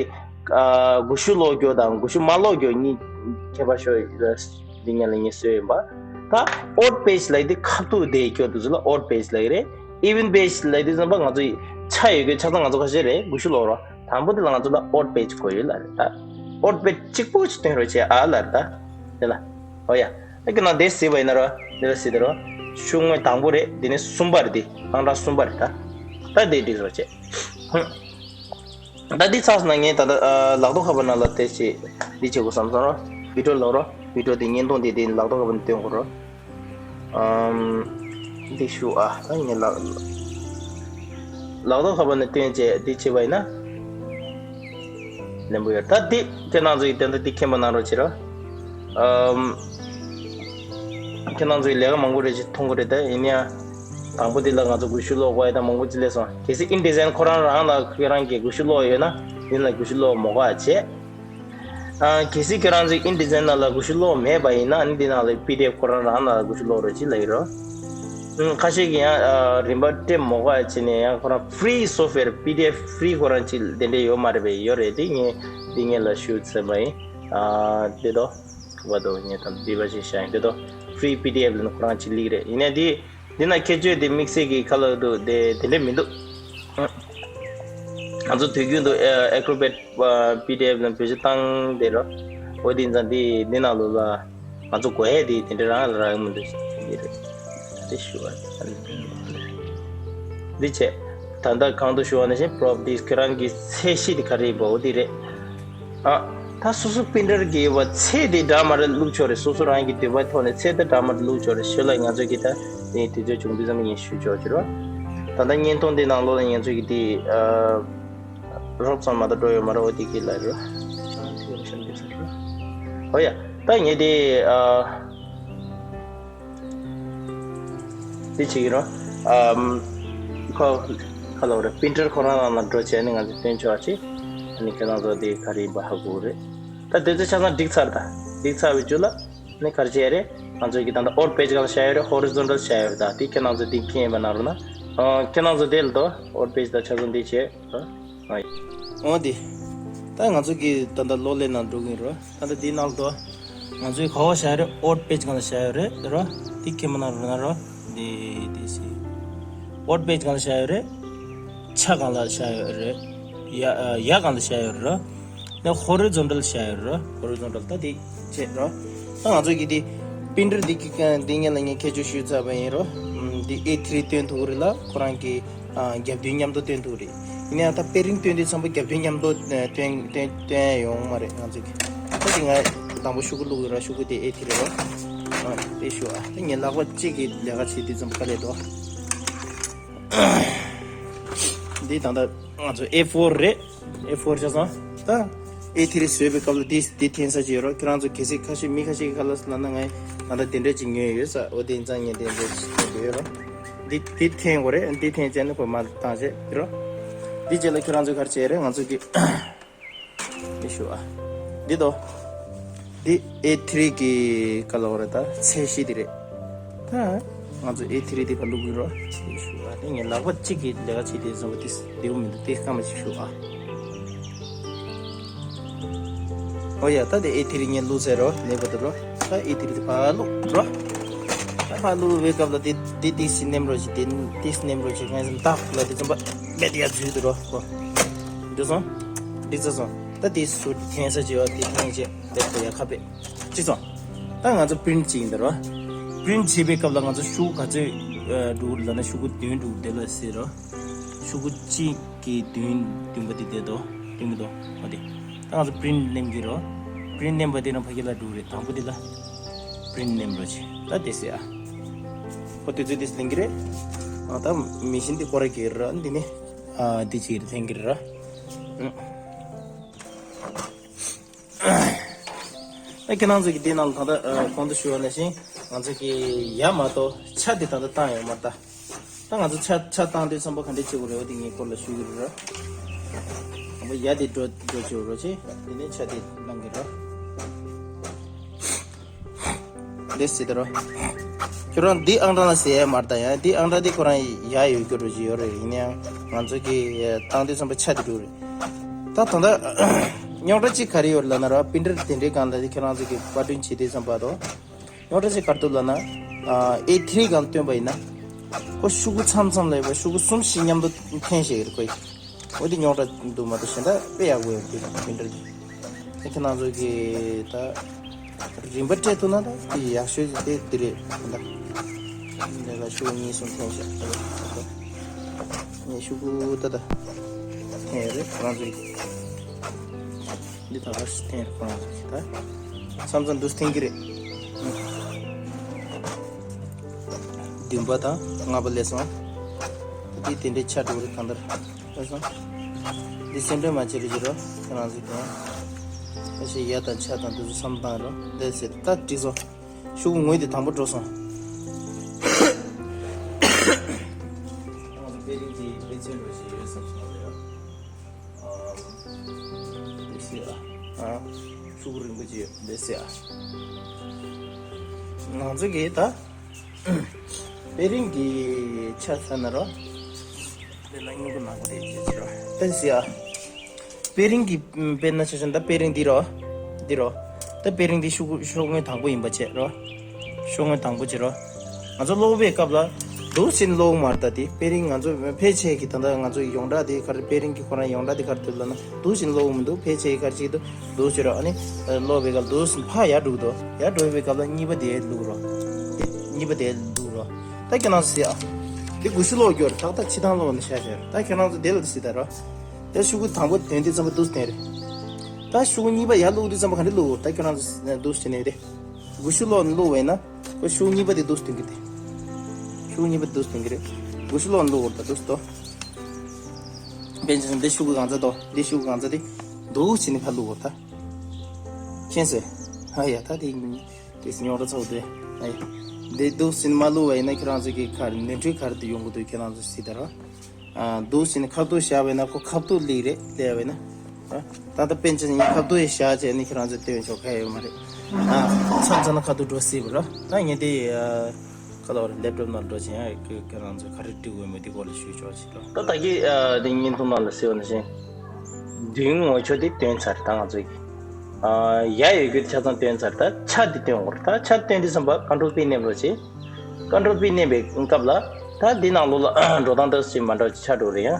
ཨ་ཀུ་ཤུ་ཀློག་རྒྱུ་དང་ཀུ་ཤུ་མ་ཀློག་རྒྱུ་གཉིས་ཁྱད་པར་ཤོད་ཡོད་རེད། འདི་ངས་ལ་ངས་བཟོས་ཡིན་པ། ད་odd page ལབ་དེ་ཁ་ཐུག་བསྡད་རྒྱུ་དེ་ཚོ་ལ་odd page ལབ་ཀྱི་རེད། Even page ལབ་དེ་ཙམ་པ་ང་ཚོ་ཆ་ཡོད་རྒྱུ་ཆ་ཚང་ང་ཚོ་ཁ་ཤས་རེད། ཀུ་ཤུ་ཀློག་རོགས། དང་པོ་དེ་ལ་ང་ཚོ་ལ་odd page དགོས་ཡོད་ལབ་རེད། ད་odd page གཅིག་པོ་ཞིག་སྟོན་རོགས་བྱེད་ཨ་ལབ་རེད། ད་དེ་ལ་ཨོ་ཡ། ཨ་ཀི་ན་དེ་གཟིགས་པ་ཡིན་ན་རོ། དེ་ལ་གཟིགས་དེ་རོ། ཤོག་ངོས་དང་པོ་རེད། དེ་ནས་གསུམ་པ་རེད། དེ་ཨང་གྲངས་གསུམ་པ་རེད། ད་ད་དེ་འགྲིག་རོགས་བྱེད། ཧུམ། ད་འདི་ཚར་སོང་ན་ངས་ད་ལྟ་ཨ་ལག་ཐོག་ཁ་པར་ནང་ལ་དེ་ཅིག་འདི་བྱེད་དགོས་བསམ་སོང་རོ། བི་ཌིའོ་ལོག་རོ། བི་ཌིའོ་དེ་བརྙན་ཐུང་དེ་དེ་ལག་ཐོག་ཁ་པར་ནང་སྟོན་དགོས་རོ། ཨམ། འདི་ཞུ་ཨ། ད་ངས་ལག་ལག་ཐོག་ཁ་པར་ནང་སྟོན་བྱས་འདི་བྱས་པ་ཡིན་ན། ལེན་པོ་ཡོད། ད་འདི་ཁྱེད་རང་ཚོ་ཡི་དོན་དུ་འདི་མཁྱེན་པ་གནང་རོགས་བྱེད་རོགས། ཨམ། ཁྱེད་རང་ཚོ་ཡི་ལས་ཀ་མང་པོ་རེ་ཞིག་མཐོང་གི་རེད། ད་ཡིན་ཡང་དང་པོ་འདི་ལ་ང་ཚོ་ཀུ་ཤུ་ཀློག་དགོས་ཡ་ད་མང་པོ་ཅིག་སླེབས་སོང་། གལ་སྲིད་ཨིན་ཌི་ཛའིན་ཁོ་རང་རང་ལ་ཁྱེད་རང་གིས་ཀུ་ཤུ་ཀློག་ཡོད་ན་འདི་ལ་ཀུ་ཤུ་ཀློག་མ་དགོས་ཡ་བྱས། ཨ། གལ་སྲིད་ཁྱེད་རང་ཚོས་ཨིན་ཌི་ཛའིན་ནང་ལ་ཀུ་ཤུ་ཀློག་མེད་པ་ཡིན་ན་ཨ་ནི་འདི་ནང་ལ་པི་ཌི་ཨེཕ་ཁོ་རང་རང་ནང་ལ་ཀུ་ཤུ་ཀློག་རོགས་བྱེད་ལབ་ཡོད་རོ། ཨུམ། ཁ་ཤས་ཀྱིས་ཡང་ཨ་རིན་པ་སྤྲད་མ་དགོས་ཡ་བྱས་ནས་ཡང་ཁོ་རང་ཕི་རི་སོབ་ཝེར་པི་ཌི་ཨེཕ་ཕི་རི་ཁོ་རང་ཅིག་དེ་འདྲས་ཡོད་མ་རེད་པས། ཡོད་རེད་དེ་ངས་འདི་ངས་ལ་ཞུ་ཚར་བ་ཡིན། ཨ་དེ་དོ་ག་པར་འདུག་ངས་ད་འདི་པ་ཞིག་བཞག་ཡིན། དེ་དོ་ཕི་རི་པི་ཌི་ཨེཕ་ལ་ནི་ཁོ་རང་ཅིག་སླེབས་རེད། ཡིན་ནའི་དེ། འདི་ན་ཁྱད་ཆོས་དེ་དམིགས་བསལ་གྱི་ཁ་ལག་འདུག་དེ་དེ་འདྲ་མི་འདུག་ཨ། ང་ཚོ་དུས་རྒྱུན་དུ་Acrobat PDF ལ་བེད་སྤྱོད་བཏང་དེ་རོ། འོ་དེ་ཡིན་ཙང་དེ་འདི་ནང་ལོགས་ལ་ང་ཚོ་གོ་ཧེ་དེ་དེ་འདྲ་རང་ལ་རག་གི་མི་འདུག་ཟེར་གྱི་རེད། དེ་ཞུ་བ་འདི་བྱས། ད་ལྟ་གང་དུ་ཞུ་བ་ནང་བཞིན་properties ཁྱེད་རང་གི་ཚད་གཞི་དེ་ག་རེ་ཡིན་པ་འོ་དེ་རེད། ཨ། ད་སོ་སོ་པིན་ཊར་གྱི་བ་ཚད་དེ་འདྲ་མ་རེད་བླུགས་ཆོག་རེད། སོ་སོ་རང་གི་འདོད་པའི་ཐོག་ནས་ཚད་དེ་འདྲ་མ་རེད་བླུགས་ཆོག་རེད། ཞོལ་ལ་ང་ཚོ་གི་ད་དེ་དུས་ཚོད་བྱུང་དུས་ཙམ་ངས་ཞུ་ཆོག་ཅི་རོ། ད་ལྟ་བརྙན་ཐུང་འདི་ནང་ལོགས་ལ་ང་ཚོ་གི་དེ་ཨ། རོབ་ཙམ་མ་གཏོགས་འགྲོ་ཡོད་མ་རེད། འོ་དེ་གི་ལ་རོ། ཨོ་ཡ། ད་ངས་དེ་ཨ། དེ་བྱེད་ཀྱི་རོ། ཨམ། ཁོ། ཁ་ལོ་རེ་པིན་ཊར་ཁོ་རང་རང་ལ་འགྲོ་བྱས་ནས་ང་ཚོ་སྟོན་ཆོག་ཅིག་ཨ་ནི་ཁྱེད་རང་ཚོ་དེ་ག་རེ་ཡིན་པ་ཧ་གོ་རེད། ད་དེ་ཚོ་ཆ་ཚང་འགྲིག་ཚར་ད། འགྲིག་ཚར་བའི་རྒྱུ་ལ་ནི་ག་རེ་བྱས་རེད། ང་ཚོ་གི་ད་ལྟ་ཨོར་པེ་ཇི་གང་ལ་བྱ་ཡོད་རེད། ཧོ་རི་ཛོན་ཊལ་བྱ་ཡོད་རེད། ད་དེ་ཁྱེད་རང་ཚོ་དེ་མཁྱེན་ཡིན་པ་ན་རོ་ན། ཨ། ཁྱེད་རང་ཚོ་དེ་ལ་དོ་ཨོར་པེ་ཇི་ད་ཆ་ཚང་འདི་བྱས་ད། ཨོ་དེ། ད་ང་ཚོ་གི་ད་ལྟ་གློག་ཀླད་ནང་འགྲོ་གི་ཡིན་རོ། ད་ལྟ་དེའི་ནང་དུ་ང་ཚོའི་ག་བ་བཞག་རེད། ཨོར་པེ་ཇི་གང་ལ་བཞག་ཡོད་རེད་རོ། དེ་ཁྱེད་མ་ན་རོ་ན་རོ། དེ་དེ་སི། ཨོར་པེ་ཇི་གང་ལ་བཞག་ཡོད་རེད། ཆ་གང་ལ་བཞག་ཡོད་རེད། ཡ་ཡ་གང་ལ་བཞག་ཡོད་རེད་རོ། ནས་ཧོ་རི་ཛོན་ཊལ་བཞག་ཡོད་རེད་རོ། ཧོ་རི་ཛོན་ཊལ་ད་དེ་བྱེད་རོ། ད་ང་ཚོ་གི་དེ་པིན་ཊར་དེ་གི་དེ་སྔོན་ལ་ངས་ཁྱད་ཆོས་ཞུས་ཚར་བ་ཡིན་རོ། ཨམ། དེ་ཨེ་ཐི་རི་སྟོན་ཐུབ་རེད་ལ་ཁོ་རང་གི་ཨ། རྒྱབ་མདུན་མཉམ་དུ་སྟོན་ཐུབ་རེད། ཡིན་ན་ཡང་ད་པེ་རིང་སྟོན་དུས་ཙམ་པ་རྒྱབ་མདུན་མཉམ་དུ་སྟོན་སྟོན་སྟོན་ཡ་ཡོང་མ་རེད་ང་ཚོ་གི། ད་དེ་ང་དང་པོ་ཤོག་གུ་བླུག་ཡོད་ར། ཤོག་གུ་དེ་ཨེ་ཐི་རེད་ར། ཨ། དེ་ཤོག་ཨ། དེ་ངས་ལག་པ་གཅིག་གིས་ལས་ཀ་བྱེད་དུས་ཙམ་པ་དཀའ་ལས་འདུག་འདི་ད་ལྟ་ང་ཚོ་ཨེ་ཕོར་རེད། ཨེ་ཕོར་ཆ་ཚང་ད་ཨེ་ཐི་རི་བཟོས་པའི་སྐབས་ལ་འདི་འདི་འཐེན་ས་ཅིག་ཡོད་ར། ཁྱེད་རང་ཚོ་གལ་སྲིད་ཁ་ཤས་མི་ཁ་ཤས་ཀྱིས་ག་ལ་ལབ་ན་ང་ད་ལྟ་དེ་འདྲ་ཅིག་ཉོས་ཡོད་ས། འོ་དེ་ཡིན་ཙང་ངས་དེ་འདྲ་ཅིག་ཉོས་ཡོད་ར། འདི་འདི་འཐེན་དགོས་རེད། འདི་འཐེན་བྱས་ནས་ཁོ་མར་བཏང་བྱས་འདི་རོ། འདི་རྗེས་ལ་ཁྱེད་རང་ཚོས་ག་རེ་བྱས་རེད། ང་ཚོ་གི་འདི་ཞུ་ཨ། འདི་དོ། འདི་ཨེ་ཐི་རི་གི་ག་ལ་བ་རེད། ད་ཚད་གཞི་འདི་རེད། ད་ང་ཚོ་ཨེ་ཐི་རི་འདི་ཕར་བླུག་གི་རོ། འདི་ཞུ་ཨ། འདི་ངས་ལག་པ་གཅིག་གིས་ལས་ཀ་བྱེད་དུས་ཙམ་པ་འདི་བདེ་པོ་མི་འདུག་འདི་སྐར་མ་གཅིག་ཞུ་ཨ། ཨོ་ཡ། ད་དེ་ཨེ་ཐི་རི་ངས་བླུགས་ཚར་རོ། ལེགས་པར་དུ་རོ། ད་ཨེ་ཐི་རི་དེ་ཕར་བླུགས་རོ། ད་ཕར་བླུགས་པའི་སྐབས་ལ་དེ་དེ་ཏིག་སི་ནེམ་རོ་ཞིག་དེ་ཏིག་སི་ནེམ་རོ་ཞིག་ངས་ཟིན་ཏག་ལ་དེ་ཙམ་པ་མེད་ཡ་འཛུལ་དུ་རོ་ཁོ། འདི་སོང་། འདི་ཚ་སོང་། ད་དེ་སུ་འཐེན་ས་ཅིག་ཡོད། དེ་འཐེན་བྱས་ལེགས་པར་ཡ་ཁ་པེ་ཅི་སོང་། ད་ང་ཚོ་པི་རིན་ཊི་བྱེད་ཀྱི་ཡིན་ད་རོ། པི་རིན་ཊི་བྱེད་པའི་སྐབས་ལ་ང་ཚོ་ཤོག་གུ་ག་ཚོད་འགྲོ་གི་ལབ་ན་ཤོག་གུ་བདུན་འགྲོ་གི་དེ་ལ་ཟེར་རོ། ཤོག་གུ་གཅིག་གི་མདུན་མདུན་པ་དེ་བསྡད་དོ། མདུན་གྱི་དོ། འོ་དེ། ད་ང་ཚོ་པི་རིན་ཊི་ལེན་གྱི་རོ། པི་རིན་ཊི་ལེན་པ་དེ་རང་ཕ་གི་ལ་འགྲོ་རེད། དང་པོ་དེ་ལ་པི་རིན་ཊི་ལེན་རོ་ཆེ། ད་དེ་ཟེར་ཨ། ཁོ་དེ་ཚོས་དེ་ལེན་གྱི་རེད། ཨ། ད་མི་ཤིན་དེ་སྐོར་གྱི་ར། འདི་ནི་ཨ་འདི་ཅིག་ལེན་གྱི་ར། ཨ། ད་ཁྱེད་རང་ཚོ་གི་དེ་ནང་ལ་ད་ལྟ་ཨ་གོང་དུ་ཞུས་པ་ནང་བཞིན་ང་ཚོ་གི་ཡ་མ་གཏོགས་ཆ་དེ་ད་ལྟ་བཏང་ཡོད་མ་རེད་ད། ད་ང་ཚོ་ཆ་ཆ་བཏང་དུས་ཙམ་པ་ག་འདྲས་བྱེད་དགོས་རེད། འོ་དེ་ངའི་སྐོར་ལ་ཞུ་གི་རེད་ར། དང་པོ་ཡ་དེ་འགྲོ་འགྲོ་བྱེད་རོགས་བྱེད། དེ་ནས་ཆ་དེ་བླང་གི་ར། འདི་ཟེར་དེ་རོ། ཁྱོད་རང་འདི་ཨང་གྲངས་ལ་ཟེར་ཡ་མ་རེད་ད། ཡང་འདི་ཨང་གྲངས་དེ་ཁོ་རང་ཡ་ཡོད་རྒྱུ་རོ་ཞིག་ཡོད་རེད། ཡིན་ཡང་ང་ཚོ་གི་བཏང་དུས་ཙམ་པ་ཆ་དེ་འགྲོ་རེད། ད་ད་ལྟ་རྙོག་དྲ་གཅིག་ག་རེ་ཡོད་ལབ་ན་ར། པིན་ཊར་དེ་འདྲའི་སྒང་ལ་དེ་ཁྱོད་རང་ཚོ་གི་པར་སྐྲུན་བྱེད་དུས་ཙམ་པ་རོ། རྙོག་དྲ་ཞིག་ག་རེ་འདུག་ལབ་ན། ཨེ་ཐི་རི་སྒང་སྟོན་པ་ཡིན་ན། ཁོ་ཤོག་གུ་མཚམས་མཚམས་ལ་ཡོད་པ་ཤོག་གུ་གསུམ་བཞི་མཉམ་དུ་འཐེན་བཞག་གི་རེད་ཁོས། འོ་དེ་རྙོག་དྲ་འདུག་མ་གཏོགས་གཞན་དག་དཔེ་ཡག་པོ་ཡོད་འདུག་པིན་ཊར་གྱི། ཁྱེད་རང་ཚོ་གི་ད་རིན་པ་སྤྲད་ཐུབ་ན་ད་དེ་ཡག་ཤོས་ཀྱི་དེ་དེ་རེད་ད། འདི་ལ་ཤོག་གུ་གཉིས་གསུམ་འཐེན་བཞག་ངས་ཤོག་གུ་ད་ད་འཐེན་ཡོད་རེད་ཁྱེད་རང་ཚོ་གི། འདི་ད་ག་ཞིག་འཐེན་རེད་ཁོ་རང་ཚོ་གི་ད། མཚམས་མཚམས་འདུག་འཐེན་གྱི་རེད། བདུན་པ་དང་ལྔ་པ་སླེབས་སོང་། འདི་དེ་འདྲའི་ཆ་འགྲོ་རེད་གང་ལྟར། སླེབས་སོང་། འདི་སེམས་ཁྲལ་མ་བྱེད་རེ་བྱེད་རོགས་ཁྱེད་རང་ཚོ་གི། ཁ་ཤས་ཡ་དང་ཆ་དང་འདི་ཚོ་བསམ་བཏང་རོགས་འདི་ཟེར་ད་འགྲིག་སོང་། ཤོག་གུ་ངོས་དེ་དང་པོ་འགྲོ་སོང་། ཁྱེད་རང་ཚོ་དཔེ་རིང་གི་དཔེ་མཚོན་འགྲོ་བཞིན་ཡོད་བསམ་སོང་རེད་ཡ། ཨ། ཤོག་གུ་རིང་པོ་ཅིག་ཡོད་འདི་ཟེར་ཨ། ང་ཚོ་གིས་ད་དཔེ་རིང་གི་ཆ་ཚ་ན་རོ། དེ་ལ་སྨྱུ་གུ་ནག་པོ་དེ་ཅིག་ཅིག་རོ། འདི་ཟེར་ཨ། དཔེ་རིང་གི་དཔེར་ན་ཆ་བཞག་ན་ད་དཔེ་རིང་འདི་རོ། འདི་རོ། ད་དཔེ་རིང་འདི་ཤོག་གུ་ཤོག་ངོས་དང་པོ་ཡིན་པ་བྱས་རོ། ཤོག་ངོས་དང་པོ་བྱས་རོ། ང་ཚོ་ཀློག་པའི་སྐབས་ལ་ འདུག་ཟིན་ཀློག་མར་ད་དེ་པེ་རིང་ང་ཚོ་ཕལ་ཆེར་གྱི་ད་ལྟ་ང་ཚོ་ཡོངས་གྲགས་དེ་ག་རེ་པེ་རིང་གི་ཁོ་རང་ཡོངས་གྲགས་དེ་ག་རེ་འདུག་ལབ་ན་འདུག་ཟིན་ཀློག་མི་འདུག་ཕལ་ཆེར་གྱི་ག་རེ་བྱེད་ཀྱི་འདུག་འདུག་ཟེར་རོ། ཨ་ནི་ཀློག་པའི་སྐབས་འདུག་ཟིན་ཕར་ཡར་འགྲོ་གི་འདུག་ཡར་འགྲོ་བའི་སྐབས་ལ་གཉིས་པ་དེ་བླུག་རོ། དེ་གཉིས་པ་དེ་བླུག་རོ། ད་ཁྱེད་རང་ཚོ་ཟེར་ཨ། དེ་དགུ་ཤུ་ཀློག་རྒྱུར་ཏག་ཏག་ཕྱི་ཐང་ཀློག་ནས་བཞག་བཞག་ད་ཁྱེད་རང་ཚོ་དེ་ལ་ཟེར་ད་རོ། དེ་ཤུ་གུ་དང་པོ་དོན་དེ་ཙམ་པ་འདུག་ཟིན་རེད། ད་ཤུ་གུ་གཉིས་པ་ཡར་བླུག་དུས་ཙམ་པ་ག་འདྲ་བླུག་ད་ཁྱེད་རང་ཚོ་འདུག་ཟིན་ནས་དེ། དགུ་ཤུ་ཀློག་ནས་བླུག་བས་ན། ཁོ་ཤུ་གཉིས་པ་དེ་འདུག་སྟོན་གྱི་དེ། ཤུ་གཉིས་པ་འདུག་སྟོན་གྱི་རེད། དགུ་ཤུ་ལོག་འདུག་བར་ད་འདུག་སྟོ། དཔེ་ཆ་འདི་ཤུ་གུ་གང་ཚ་དོ། འདི་ཤུ་གུ་གང་ཚ་དེ། འདུག་བྱས་ནས་ཕར་བླུག་བར་ད། མཁྱེན་སོང་། ཨ་ཡ་ད་དེ། དེ་སྙོག་ར་ཚ་བོ་དེ། ཨ་ཡ། འདི་འདུག་སེ་མ་བླུག་བ་ཡིན་ན་ཁྱེད་རང་ཚོ་གི་ཁར་ནོར་འཁྲུལ་ག་རེ་དེ་ཡོང་གི་འདུག་ཁྱེད་རང་ཚོ་སྲིད་ད་ར། ཨ། འདུག་སེ་ནས་ཁ་ཐུག་བཞག་པ་ཡིན་ན་ཁོ་ཁ་ཐུག་ལིག་རེད་ལས་བ་ཡིན་ན། ཨ། ད་ལྟ་དཔེ་ཆ་ངས་ཁ་ཐུག་ཡི་བཞག་བྱས་ནས་ཁྱེད་རང་ཚོ་སྟོན་ཆོག་ག་ཡོད་མ་རེད། ཨ། མཚམས་མཚམས་ན་ཁ་ཐུག་འགྲོ་སྲིད་པ་ར། ད་ངས་དེ། ཨ། ཁ་ལོ་རེ་ལེབ་ཊོབ་ནང་འགྲོ་བྱས་ཡང་ཁྱེད་རང་ཚོ་ག་རེ་འབྲི་དགོས་མེད་དེ་སྐོར་ལ་ཞུས་ཆོག་ཅིག་ལ། ད་ད་གི་ཨ་དེ་བརྙན་ཐུང་ནང་ལ་གསལ་བ་ནང་བཞིན། མདུན་ངོས་ཕྱོགས་དེ་སྟོན་ཚར་ད་ང་ཚོ་གི། ཨ་ཡ་ཡོད་རྒྱུ་དེ་ཆ་ཚང་སྟོན་ཚར་ད་ཆ་དེ་སྟོན་དགོས་རེད། ད་ཆ་སྟོན་དུས་ཙམ་པ་ཀོན་ཊོལ་པི་མནན་རོགས་བྱེད། ཀོན་ཊོལ་པི་མནན་པའི་སྐབས་ལ་ད་འདི་ནང་ལོགས་ལ་འགྲོ་སྟངས་ད་ཅིག་མ་འདྲ་བ་ཅིག་ཆགས་འགྲོ་རེད་ཡ།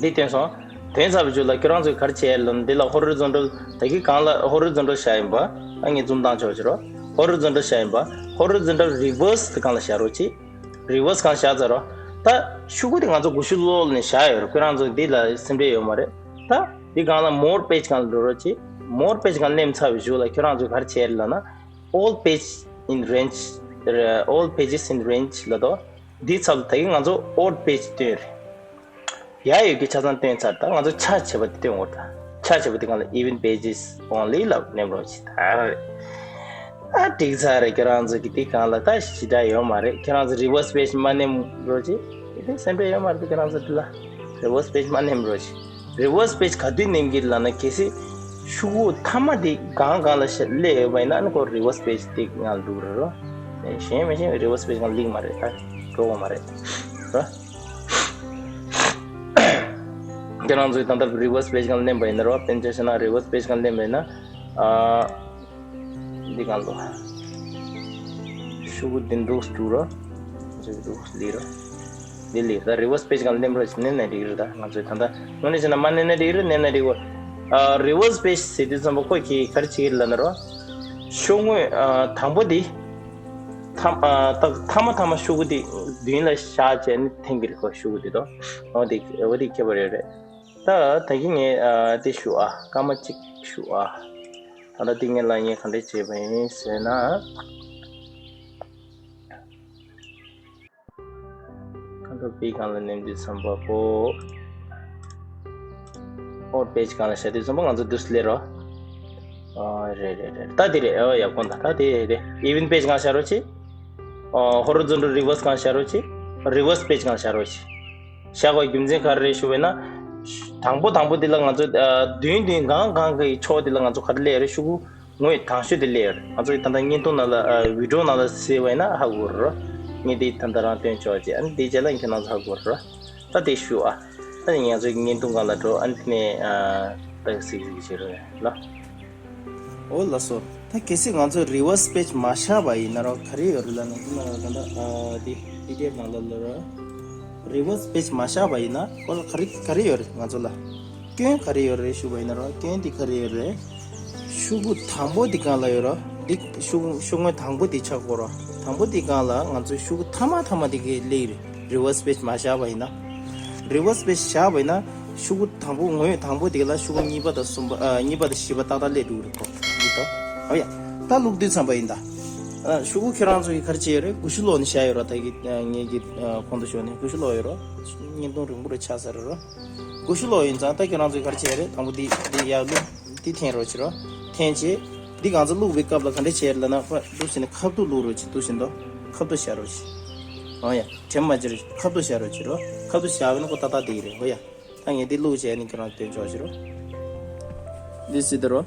འདི་སྟོན་སོང་། སྟོན་ཚར་བའི་རྗེས་ལ་ཁྱོད་རང་ཚོས་ག་རེ་བྱས་ལབ་ན་འདི་ལ་ཧོ་རི་ཛོན་ཊལ་ད་གི་གང་ལ་ཧོ་རི་ཛོན་ཊལ་བཞག་ཡིན་པ། ཨ་ངས་ཛུམ་བཏང་ཆོག་ཅིག་རོ། ཧོ་རི་ཛོན་ཊལ་བཞག་ཡིན་པ། ཧོ་རི་ཛོན་ཊལ་རི་ཝར་སི་དེ་སྒང་ལ་བཞག་རོགས་གྱིས། རི་ཝར་སི་སྒང་བཞག་ཚར་རོ། ད་ཤུ་གུ་དེ་ང་ཚོ་དགུ་ཤུ་ལོག་ནས་བཞག་ཡོད་རེད། ཁྱོད་རང་ཚོ་འདི་ལ་སེམས་ཁྲལ་ཡོད་མ་རེད། ད་འདི་སྒང་ལ་མོར་པེ་ཇི་སྒང་ལ་འགྲོ་རོགས་གྱིས། མོར་པེ་ཇི་སྒང་སླེབས་ཚར་བའི་རྗེས་ལ་ཁྱོད་རང་ཚོས་ག་རེ་བྱས་རེད་ལབ་ན། All page in range, all pages in range ལབ་དོ། འདི་ཚབ་ད་གིན་ང་ཚོ་ཨོལ་པེ་ཇི་སྟོན་རེད། ཡ་ཡོད་ཀྱི་ཆ་ཚང་སྟོན་ཚར། ད་ང་ཚོ་ཆ་ཆེ་བ་དེ་སྟོན་འོར་ད། ཆ་ཆེ་བ་དེ་གང་ལ་Even pages only ལབ་ནེམ་རོགས་ཅིག་ད་རེད། ཨ་འགྲིག་ཚར་རེད། ཁྱོད་རང་ཚོ་གི་དེ་གང་ལ་ད་ཞི་དྲག་ཡོད་མ་རེད། ཁྱོད་རང་ཚོ་རི་ཝར་སི་པེ་ཇི་མ་ནེམ་རོགས་ཅིག་དེ་སེམས་ཁྲལ་ཡོད་མ་རེད། ཁྱོད་རང་ཚོ་དེ་ལ་རི་ཝར་སི་པེ་ཇི་མ་ནེམ་རོགས་ཅིག་རི་ཝར་སི་པེ་ཇི་ག་དུས་ནེམ་གི་ལ་ན་གལ་སྲིད་ཤུ་གུ་ཐ་མ་དེ་གང་གང་ལ་ཤ་སླེབས་ཡོད་པ་ཡིན་ན་ཨ་ནི་ཁོ་རི་ཝར་སི་པེ་ཇི་དེ་ང་ལ་འདུག་རེད་རོ། གཞན་མི་གཞན་རི་ཝར་སི་པེ་ཇི་ང་ལ་ལིག་མ་རེད། ད་འགྲོ་གོ་མ་རེད་རོ། ཁྱེད་རང་ཚོས་ད་ལྟ་རི་ཝར་སི་པེ་ཇི་སྒང་ལེན་པ་ཡིན་ན་རོ། དཔེ་མཚོན་བྱས་ན་རི་ཝར་སི་པེ་ཇི་སྒང་ལེན་པ་ཡིན་ན། ཨ། འདི་སྒང་ལོ། ཤུ་གུ་འདི་འདུག་འདུག་རོ། འདི་འདུག་ལི་རོ། འདི་ལི་ད་རི་ཝར་སི་པེ་ཇི་སྒང་ལེན་པ་ནན་ན་འགྲིག་རེད། ད་ང་ཚོས་ད་ལྟ་དངོས་གནས་བྱས་ན་མ་ནན་ན་འགྲིག་རེད། ནན་ན་འགྲིག་གོ། ཨ། རི་ཝར་སི་པེ་ཇི་ཟེར་དུས་ཙམ་པ་ཁོ་གིས་ག་རེ་བྱེད་ཀྱི་རེད་ལབ་ན་རོ། ཤོག་ངོས་ཨ་དང་པོ་འདི། ཐ་ཨ་ཐ་མ་ཐ་མ་ཤུ་གུ་འདི་མདུན་ལ་བཞག་བྱས་ནས་འཐེན་གྱི་རེད་ཁོ་ཤུ་གུ་འདི་དོ། འོ་འདི་འོ་འདི་ཁྱད་པར་ཡོད་རེད། ད་ད་གིན་ངས་ཨ་འདི་ཞུ་ཨ་སྐར་མ་གཅིག་ཞུ་ཨ། ད་ལྟ་འདི་ངས་ལ་ངས་ག་འདྲས་བྱས་པ་ཡིན་ཟེར་ན། ཀོན་ཊོལ་པི་སྒང་ལ་ནེམ་དུས་ཙམ་པ་ཁོ། ཨོལ་པེ་ཇི་སྒང་ལ་བཞག་དུས་ཙམ་པ་ང་ཚོ་འདུག་སེ་སླེབས་རོ། ཨ་རེད་རེད་རེད། ད་དེ་རེད། ཨོ་ཡ་དགོངས་དག་ད་དེ་རེད། ཨི་ཝན་པེ་ཇི་སྒང་བཞག་རོགས་གྱིས། ཨ་ཧོ་རི་ཛོན་ཊལ་རི་ཝར་སི་སྒང་བཞག་རོགས་གྱིས། རི་ཝར་སི་པེ་ཇི་སྒང་བཞག་རོགས་གྱིས། བཞག་པའི་རྒྱུ་མཚན་ག་རེ་རེད་ཞུ་བས་ན། དང་པོ་དང་པོ་འདི་ལ་ང་ཚོ་ཨ་མདུན་མདུན་སྒང་སྒང་གི་ཕྱོགས་འདི་ལ་ང་ཚོ་ག་རེ་སླེབས་རེད་ཤུ་གུ། ངོས་དང་ཤོས་དེ་སླེབས་ཡོད་རེད། ང་ཚོ་ཡི་ད་ལྟ་བརྙན་ཐུང་ནང་ལ་ཨ་བི་ཌི་ཡོ་ནང་ལ་གཟིགས་པ་ཡིན་ན་ཧ་གོ་རེད་རོ། ངས་དེ་ད་ལྟ་རང་སྟོན་ཆོག་ཅེས་ཨ་ནི་དེ་རྗེས་ལ་ཁྱེད་རང་ཚོ་ཧ་གོ་རེད་རོ། ད་དེ་ཞུ་ཨ། ད་ནི་ང་ཚོའི་བརྙན་ཐུང་སྒང་ལ་འགྲོ་ཨ་ནི་དེ་ནས་ཨ་ད་གཟིགས་གཟིགས་བྱེད་རོགས་ལ། ཨོ་ལགས་སོ། ད་གལ་སྲིད་ང་ཚོ་རི་ཝར་སི་པེ་ཇི་མ་བཞག་པ་ཡིན་ན་རོ་ག་རེ་ཡོད་རེད་ལབ་ན་དེ་ན་རོ་ད་ལྟ་ཨ་དེ་པི་ཌི་ཨེཕ་ནང་ལ་ལ་རོ། རི་ཝར་སི་པེ་ཇི་མ་བཞག་པ་ཡིན་ན་ཁོ་ལ་ག་རེ་ག་རེ་ཡོད་རེད་ང་ཚོ་ལ། སྐྱོན་ག་རེ་ཡོད་རེད་ཞུ་བ་ཡིན་ན་རོ། སྐྱོན་འདི་ག་རེ་ཡོད་རེད། ཤུ་གུ་དང་པོ་འདི་སྒང་ལ་ཡོད་རོ། འདི་ཤུ་གུ་ཤུ་ངོས་དང་པོ་འདི་ཆགས་གོ་རོ། དང་པོ་འདི་སྒང་ལ་ང་ཚོའི་ཤུ་གུ་ཐ་མ་ཐ་མ་འདི་གི་སླེབས་རེད། རི་ཝར་སི་པེ་ཇི་མ་བཞག་པ་ཡིན་ན། རི་ཝར་སི་པེ་ཇི་བཞག་པ་ཡིན་ན་ཤུ་གུ་དང་པོ་ངོས་དང་པོ་འདི་ལ་ཤུ་གུ་གཉིས་པ་དང་གསུམ་པ་ཨ་གཉིས་པ་དང་བཞི་པ་ཏག་ཏག་སླེབས་འགྲོ་གི་རེད་ཁོ། འདི་དང་། ཨོ་ཡ། ད་བླུག་དུས་ཙམ་པ་ཡིན་ད། ཨ་ཤུ་གུ་ཁྱེད་རང་ཚོ་གི་ག་རེ་བྱས་ཡོད་རེད། དགུ་ཤུ་ལོག་ནས་བཞག་ཡོད་རོ། ད་གི་ཨ་ངེད་ཀྱི་ཨ་ཁོང་དུ་ཤོར་ནས་དགུ་ཤུ་ལོག་ཡོད་རོ། བརྙན་ཐུང་རིང་པོ་རེ་ཆགས་ཚར་རེད་རོ། དགུ་ཤུ་ལོག་ཡིན་ཙང་ད་ཁྱེད་རང་ཚོས་ག་རེ་བྱས་རེད། དང་པོ་འདི་འདི་ཡར་བླུག་འདི་འཐེན་རོགས་བྱེད་རོགས། འཐེན་བྱས། འདི་གང་ཚོ་བླུག་པའི་སྐབས་ལ་ག་འདྲ་བྱས་རེད་ལབ་ན་ཁོ་འདུག་ཟེར་ནས་ཁ་ཐུག་བླུག་རོགས་བྱེད། འདུག་ཟེར་འདུག་ཁ་ཐུག་བཞག་རོགས་བྱེད། འོ་ཡ། དྲན་མ་བརྗེད་རོགས། ཁ་ཐུག་བཞག་རོགས་བྱེད་རོགས། ཁ་ཐུག་བཞག་པ་ན་ཁོ་ཏག་ཏག་བསྡད་ཀྱི་རེད། འོ་ཡ། ད་ངས་འདི་བླུག་བྱས་ནས་ཁྱེད་རང་སྟོན་ཆོག་བྱེད་རོགས། འདི་སྲིད་དེ་རོ།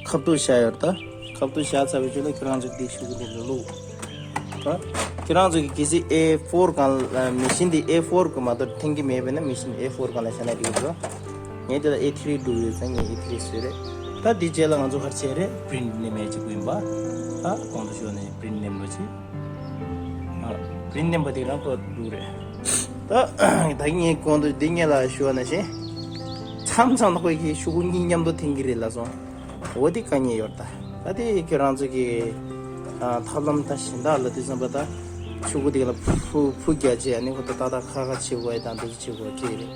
ཁ་ཐུག་བཞག་ཡོད་ད། ཁ་ཐུག་བཞག་ཚར་བའི་རྗེས་ལ་ཁྱེད་རང་ཚོས་འདི་ཤུ་གུ་འདི་ལ་བླུག་ད། ཁྱེད་རང་ཚོ་གི་གལ་སྲིད་ཨེ་ཕོར་སྒང་ལ་མེ་ཤིན་འདི་ཨེ་ཕོར་གི་མ་གཏོགས་འཐེན་གྱི་མེད་པས་ན་མེ་ཤིན་ཨེ་ཕོར་སྒང་ལ་བཞག་ན་འགྲིག་གི་རེད། ངས་དེ་ལ་ཨེ་ཐི་རི་འདུག་ཡོད་ཙང་ངས་ཨེ་ཐི་རི་བཟོས་རེད། ད་འདི་རྗེས་ལ་ང་ཚོ་ག་རེ་བྱས་རེད། པི་རིན་ཊི་ནེམ་ཡ་གཅིག་པུ་ཡིན་པ། ད་གོང་དུ་ཞུས་ནས་པི་རིན་ཊི་ནེམ་རོགས་བྱེད། ཨ། བིན་ནེམ་པ་དེ་རང་ཁོ་འདུག་རེད། ད་ད་ངས་གོང་དུ་འདི་ངས་ལ་ཞུ་བ་ན་བཞིན། མཚམས་མཚམས་ཁོ་གིས་ཤུ་གུ་གཉིས་མཉམ་དུ་འཐེན་གྱི་རེད་ལ་སོང་། འོ་དེ་དཀའ་ངལ་ཡོད་ད། ད་དེ་ཁྱེད་རང་ཚོ་གི་ཨ་ཐབས་ལམ་ད་གཞན་དག་ལ་དུས་ཙམ་པ་ད་ཤུ་གུ་དེ་ལ་ཕུ་ཕུ་རྒྱག་བྱས་ཨ་ནི་ཁོ་ད་ཏག་ཏག་ཁ་ཁ་བྱེད་དགོས་ཡ་དང་འདུག་བྱེད་དགོས་ཁྱེད་རེད།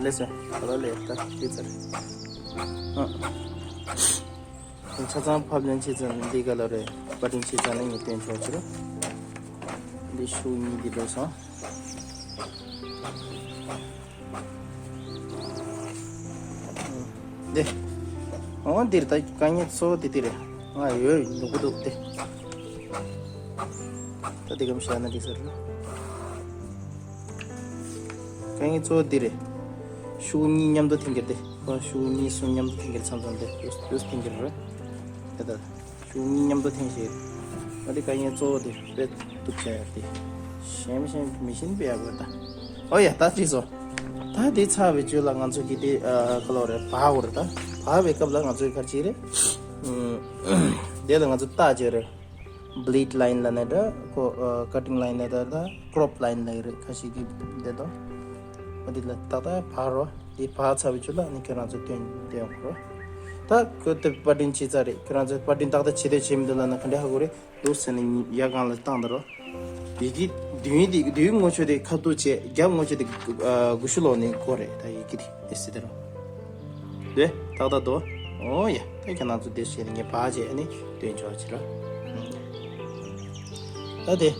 ལེ་སོ། ད་ལ་ལེ་ད་དེ་ཚར། ཨ། ཆ་ཚང་ཕབ་ལེན་བྱེད་ཙང་འདི་ག་ལ་རེད། པར་སྐྲུན་བྱེད་ཙང་ནི་ངས་སྟོན་ཆོག་ཕྱིར། འདི་ཤུ་གུ་གཉིས་འདི་འགྲོ་སོང་། འདི། འོ་འདིར་ད་དཀའ་ངལ་གཙོ་བོ་འདི་འདི་རེད། ང་ཡོད་ནུ་གུ་འདུག་སྟེ། ད་འདི་གམ་བཞག་ན་འགྲིག་ས་རེད། དཀའ་ངལ་གཙོ་བོ་འདི་རེད། ཤུ་གུ་གཉིས་མཉམ་དུ་འཐེན་གྱི་རེད་དེ། ཁོ་ཤུ་གུ་གཉིས་གསུམ་མཉམ་དུ་འཐེན་གྱི་རེད། མཚམས་མཚམས་དེ་ཡོད་ཡོད་འཐེན་གྱི་རེད། དེ་ལྟར་ཤུ་གུ་གཉིས་མཉམ་དུ་འཐེན་ཞེས། ཨ་དེ་དཀའ་ངལ་གཙོ་བོ་དེ་དཔེ་སྡུག་ཅག་ཡོད་དེ། གཞན་མི་གཞན་མི་གཞན་དཔེ་ཡག་པོ་ཡོད་ད། ཨོ་ཡ་ད་ཅིག་སོ། ད་དེ་ཚར་བའི་རྗེས་ལ་ང་ཚོ་གི་དེ་ཨ་ག་ལོ་རེད་བག་འོ་རེད་ད། བག་པའི་སྐབས་ལ་ང་ཚོ་གི་ག་རེ་བྱེད་རེད། ཨུམ། དེ་ལ་ང་ཚོ་རྟགས་བྱེད་རེད། Bleed line ལ་ནི་འདྲ་ཁོ། ཨ་cutting line ལ་འདྲ་ད་crop line ལ་རེད་ཁ་ཤས་ཀྱི་འདི་དང་། ཨ་འདི་ལ་ཏག་ཏག་བག་རོ། འདི་བག་ཚར་བའི་ཚུལ་ལ་ནི་ཁྱོད་རང་ཚོ་སྟོན་སྟོན་དགོས་རོ། ད་ཁོ་དེ་པར་སྐྲུན་བྱེད་ཚར་རེད། ཁྱོད་རང་ཚོ་པར་སྐྲུན་ཏག་ཏག་བྱེད་དེ་བྱེད་མི་འདུག་ལ་ན་ག་འདྲ་ཧ་གོ་རེད། འདུག་ཟེར་ནས་ཡ་གང་ལ་བཏང་ད་རོ། ཡི་གེ་མདུན་དེ་མདུན་ངོ་ཆོད་དེ་ཁ་ཐུག་བྱས། རྒྱབ་ངོ་ཆོད་དེ་ཨ་དགུ་ཤུ་ལོག་ནས་གོ་རེད། ད་ཡི་གེ་དེ་དེ་སྲིད་དེ་རོ། དེ་ཏག་ཏག་འདུག་ཨོ་ཡ། ད་ཁྱེད་རང་ཚོ་དེ་བཤད་ནས་ངས་བག་བྱས་ནས་སྟོན་ཆོག་ཕྱིར་རོ། ད་དེ་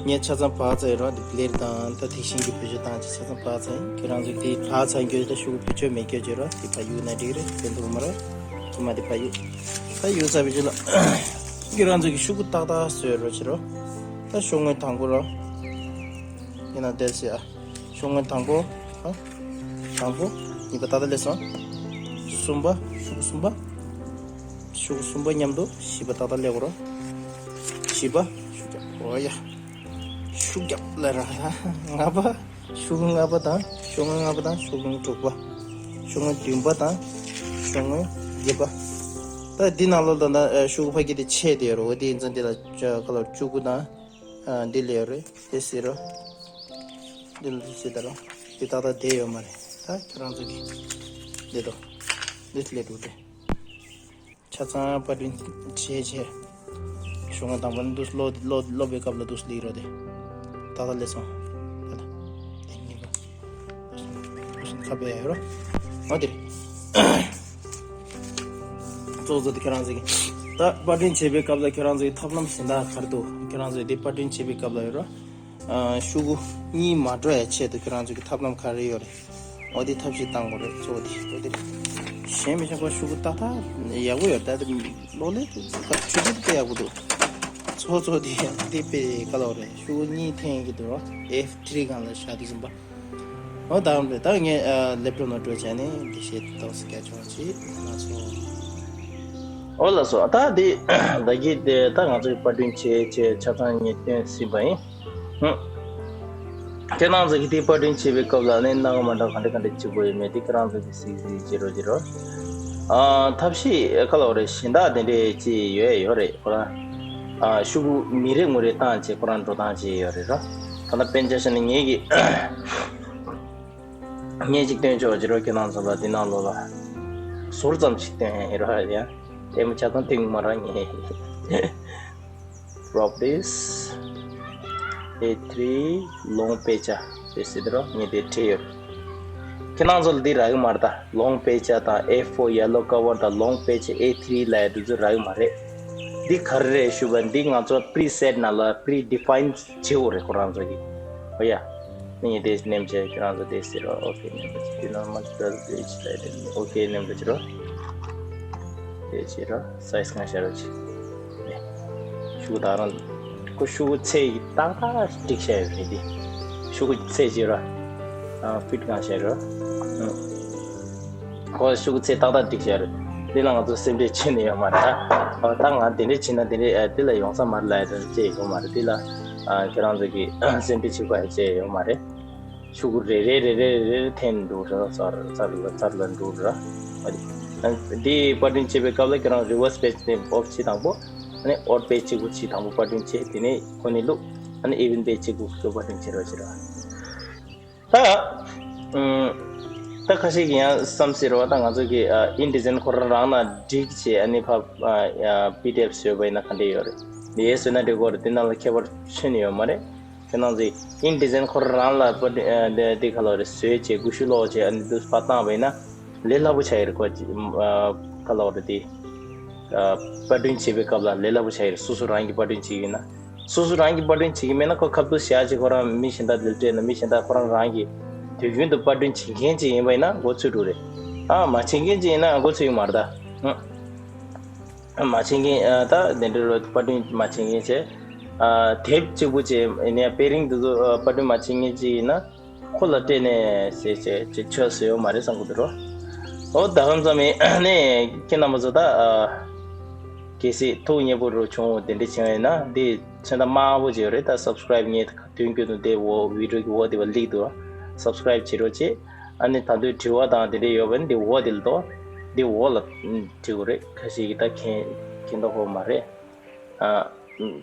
ངས་ཆ་ཚང་བག་ཚར་ཡོད་རོ། འདི་གླེར་དང་ད་ཐིག་ཤིང་གི་བེད་སྤྱོད་བཏང་བྱས་ཆ་ཚང་བག་ཚར་ཡིན། ཁྱེད་རང་ཚོ་དེ་བག་ཚར་འགྱོད་ད་ཤུ་གུ་བེད་སྤྱོད་མེད་འགྱོད་བྱེད་རོ། དེ་ཕར་གཡུག་ན་འགྲིག་རེད། དེ་འདུག་མ་རོ། དེ་མ་དེ་ཕར་གཡུག་ད་གཡུག་ཚར་བའི་རྗེས་ལ་ཁྱེད་རང་ཚོ་གི་ཤུ་གུ་ཏག་ཏག་བཟོས་རོ་ཕྱིར་རོ། ད་ཤོག་ངོས་དང་པོ་རོ། ཡིན་ན་དེར་སི་ཨ། ཤོག་ངོས་དང་པོ། ཨ། དང་པོ། གཉིས་པ་ཏག་ཏག་སླེབས་སོང་། གསུམ་པ། ཤུ་གུ་གསུམ་པ། ཤུ་གུ་གསུམ་པ་མཉམ་དུ་བཞི་པ་ཏག་ཏག་སླེབས་དགོས་རོ། བཞི་པ། ཤུ་གུ་ཨོ་ཡ། ཤུ་གུ་ལ་ར་ལྔ་པ། ཤུ་གུ་ལྔ་པ་དང་ཤོག་ངོས་ལྔ་པ་དང་ཤོག་ངོས་དྲུག་པ། ཤོག་ངོས་བདུན་པ་དང་ཤོག་ངོས་བརྒྱད་པ། ད་འདི་ནང་ལོགས་ད་ལྟ་ཤུ་གུ་ཕ་གི་དེ་ཆད་དེ་ཡོད་རོ། འོ་དེ་ཡིན་ཙང་འདི་ལ་ཁ་ལོ་བཅུ་དགུ་དང་། ཨ་འདི་ལས་རེད་དེ་ཟེར་རོ། འདི་ལ་དེ་ཟེར་ད་རོ། འདི་ཏག་ཏག་བསྡད་ཡོད་མ་རེད། ད་ཁྱོད་རང་ཚོ་གི་འདི་དོ། འདི་ལས་འགྲོ་དེ། ཆ་ཚང་པར་སྐྲུན་བྱས་བྱས། ཞུ་ང་དང་པོ་ནི་འདུག་སློབ་སློབ་སློབ་པའི་སྐབས་ལ་འདུག་སླེབས་རོ་དེ། ཏག་ཏག་སླེབས་སོང་། ད་ད། དེ་གཉིས་པ། ཁ་པའི་ཡོད་རོ། འོ་དེ། གཙོ་གཙོ་དེ་ཁྱེད་རང་ཚོ་གི། ད་པར་སྐྲུན་བྱེད་པའི་སྐབས་ལ་ཁྱེད་རང་ཚོ་གི་ཐབས་ལམ་གཞན་དག་ག་རེ་འདུག་ཁྱེད་རང་ཚོ་གི་དེ་པར་སྐྲུན་བྱེད་པའི་སྐབས་ལ་ཡོད་རོ། ཨ་ཤུ་གུ་གཉིས་མ་འགྲོ་ཡ་ཆེད་དུ་ཁྱེད་རང་ཚོ་གི་ཐབས་ལམ་ག་རེ་ཡོད་རེད། འོ་དེ་ཐབས་ཤེས་བཏང་དགོས་རེད་གཙོ་བོ་དེ་འོ་དེ་རེད། གཞན་མི་ཤེས་པ་ཤུ་གུ་ཏག་ཏག་ཡག་པོ་ཡོད་ད་དེ་ལོ་ལེ་ཆུ་ཚོད་དེ་ཡག་པོ་འདུག་གཙོ་གཙོ་དེ་ཡག་དེ་དཔེ་ག་ལ་བ་རེད། ཤུ་གུ་གཉིས་འཐེན་གྱི་འདུག་རོ། ཨེཕ་ཐི་རི་སྒང་ལ་བཞག་དུས་ཙམ་པ། འོ་ད་འོ་ད་ངས་ལེབ་ཊོབ་ནང་འགྲོ་བྱས་ནས་འདི་བཤད་ཏོག་ཙམ་རྒྱག་ཆོག་ཅིག་ལ་སོ། འོ་ལགས་སོ། ད་འདི་ད་གི་དེ་ད་ང་ཚོའི་པར་སྐྲུན་བྱེད་བྱེད་ཆ་ཚང་ངས་སྟོན་ཟིན་པ་ཡིན། ཧུམ། ཁྱེད་རང་ཚོ་གིས་དེ་པར་སྐྲུན་བྱེད་པའི་སྐབས་ལ་ནི་སྣང་བ་མ་འདྲ་ག་འདྲ་ག་འདྲ་བྱེད་དགོས་ཡོད་མེད་དེ་ཁྱེད་རང་ཚོ་གིས་གཟིགས་གཟིགས་བྱེད་རོགས་བྱེད་རོགས། ཨ་ཐབས་ཤེས་ག་ལ་བ་རེད། གཞན་དག་དེ་འདྲས་ཅིག་ཡོད་ཡོད་རེད་ཁོ་རང་། ཨ་ཤུ་གུ་མི་རེ་ངོ་རེ་བཏང་བྱས་ཁོ་རང་འགྲོ་སྟངས་ཅིག་ཡོད་རེད་རོ། ད་ལྟ་དཔེར་ན་ཆ་བཞག་ན་ངེད་ཀྱིས་ངས་ཅིག་སྟོན་ཆོག་ཅིག་རོ། ཁྱེད་རང་ཚོ་ལ་འདི་ནང་ལོགས་ལ་ཟུར་ཙམ་ཞིག་སྟོན་ཡིན་རོ། ཡ་ལྟད་མོ་ཆ་ཚང་སྟོན་གི་མ་རང་ངས། Properties ཨེ་ཐི་རི་ལོང་དཔེ་ཆ་དེ་ཟེར་དེ་རོ། ངས་དེ་བྲིས་ཡོད། ཁྱེད་རང་ཚོ་ལ་འདི་རག་གི་མ་རེད་ད། ལོང་དཔེ་ཆ་དང་ཨེ་ཕོར་ཡེ་ལོ་ཀ་བར་དང་ལོང་དཔེ་ཆ་ཨེ་ཐི་རི་ལབ་ཡ་དེ་ཚོ་རག་གི་མ་རེད། འདི་ག་རེ་རེད་ཞུས་པ་འདི་ང་ཚོ་པི་རི་སེཊ་ནང་ལ་པི་རི་ཌི་ཕའིན་བྱེད་དགོས་རེད་ཁོ་རང་ཚོ་གིས། ཨོ་ཡ། ངས་དེ་ནེམ་བྱས་ཁྱེད་རང་ཚོ་དེ་ཟེར་རོ། ཨོ་ཁེ་ནེམ་བྱས་དེ་ནོར་མལ་ཊུ་ཝེལ་ཕེ་ཇི་ལབ་དེ་ཨོ་ཁེ་ནེམ་བྱས་རོ། དེ་བྱས་རོ། སའི་ཛི་གང་བཞག་རོགས་བྱེད། ཤུ་གུ་ད་རང་ཁོ་ཤུ་གུ་ཚད་ཀྱི་ཏག་ཏག་སྒྲིག་བྱས་ཡོད་རེད་དེ། ཤུ་གུ་ཚད་བྱས་རོ། ཨ་ཕིཊ་གང་བཞག་རོ། ཨ་ཁོ་ཤུ་གུ་ཚད་ཏག་ཏག་སྒྲིག་བྱས་རེད། འདི་ལ་ང་ཚོ་སེམས་ཁྲལ་བྱེད་ནས་ཡོད་མ་རེད་ད། ཨ་ད་ང་དེ་འདྲས་བྱས་ན་དེ་འདྲས་ཨ་འདི་ལ་ཡོང་ས་མ་རེད་ལབ་ཡ་དེ་ཅི་ཡོད་མ་རེད། འདི་ལ་ཨ་ཁྱེད་རང་ཚོ་གི་སེམས་ཁྲལ་བྱེད་དགོས་ཡ་ཅི་ཡོད་མ་རེད། ཤུ་གུ་རེ་རེ་རེ་རེ་རེ་རེ་འཐེན་འགྲོ་ར། ཚར་ཚར་ལ་ཚར་ལ་འགྲོ་ར། ཨ་དེ་ འདི་པར་སྐྲུན་བྱེད་པའི་སྐབས་ལ་ཁྱེད་རང་reverse page ནས་off བྱེད་དང་པོ། ཨ་ནི་old page གཅིག་པུ་བྱེད་དང་པོ་པར་སྐྲུན་བྱེད། དེ་ནས་ཁོ་ནས་བླུག་ཨ་ནི་even page གཅིག་པུ་བླུག་པར་སྐྲུན་བྱེད་རོགས་བྱེད་རོགས། ད་ཨུམ། ད་ཁ་ཤས་ཀྱིས་ཡང་བསམ་སྲིད་རེད་བ། ད་ང་ཚོ་གི་ཨ་InDesign ཁོ་རང་རང་ན་སྒྲིག་བྱས། ཨ་ནི་ཕ་ཨ་PDF བཟོས་པ་ཡིན་ན་ག་འདྲས་ཡོད་རེད། ལས་བཟོས་ན་འགྲིག་གི་རེད། དེ་ནང་ལ་ཁྱད་པར་ཁྱོན་ནས་ཡོད་མ་རེད། ཁྱེད་རང་ཚོས་InDesign ཁོ་རང་རང་ལ་པ་ཨ་འདི་འདི་ག་ལབ་རེད། བཟོས་བྱས་ཀུ་ཤུ་སློག་བྱས། ཨ་ནི་འདུག་ཕར་བཏང་བ་ཡིན་ན་ལས་སླ་པོ་ཆགས་ཡོད་རེད། ཁོ་ཅི་ཨ་ག་ལབ་རེད། དེ་ཨ་པར་སྐྲུན་བྱེད་པའི་སྐབས་ལ་ལས་སླ་པོ་ཆགས་ཡོད་རེད། སོ་སོ་རང་གིས་པར་སྐྲུན་བྱེད་ཀྱི་ཡིན་ན། སོ་སོ་རང་གིས་པར་སྐྲུན་བྱེད་ཀྱི་མེད་ན་ཁོ་ཁ་ཐུག་བཞག་བྱས་ཁོ་རང་མི་གཞན་དག་ལ་སྤྲད་ན་མི་གཞན་དག་ཁོ་རང་རང་གིས་དུས་རྒྱུན་དུ་པར་སྐྲུན་བྱེད་མཁན་ཅིག་ཡིན་པ་ཡིན་ན་མགོ་ཚོས་འགྲོ་རེད། ཨ་མ་བྱེད་མཁན་ཅིག་ཡིན་ན་མགོ་ཚོས་ཡོད་མ་རེད་ད། ཨ་མ་བྱེད་མཁན་ཨ་ད་དེ་འདྲ་རོ་པར་སྐྲུན་མ་བྱེད་མཁན་བྱས། ཨ་དེབ་གཅིག་པུ་བྱས་ཡིན་ན་དཔེ་རིང་དེ་ཚོ་ཨ་པར་སྐྲུན་མ་བྱེད་མཁན་ཅིག་ཡིན་ན་ཁོ་ལ་སྤྲད་ནས་ཟེར་བྱས་ཅིག་ཆོག་ཟེར་ཡོད་མ་རེད་བསམ་གི་འདུག་རོ། འོ་ད་གང་ཙམ་ཡིན་ནས་ཁྱེད་རྣམ་པ་ཚོ་ད་ཨ་གལ་སྲིད་ཐུགས་མཉེས་པོ་རུ་བྱུང་བ་དེ་འདྲ་བྱུང་ཡོད་ན་འདི་མཚོན་རྟགས་དམར་པོ་ཅིག་ཡོད་རེད། ད་subscribe ངས་དུས་རྒྱུན་དུ་དེ་འོག་video གི་འོག་དེ་བ་click འདུག subscribe བྱེད་རོགས་བྱེད། ཨ་ནི་ད་དུང་དྲི་བ་དང་དེ་འདྲ་ཡོད་པ་ཡིན་ན་དེ་འོག་དེ་ལ་འདུག་དེ་འོག་ལ་ཨ་འབྲི་དགོས་རེད། ཁ་ཤས་ཀྱིས་ད་མཁྱེན་མཁྱེན་མདོག་ཁ་པོ་མ་རེད། ཨ་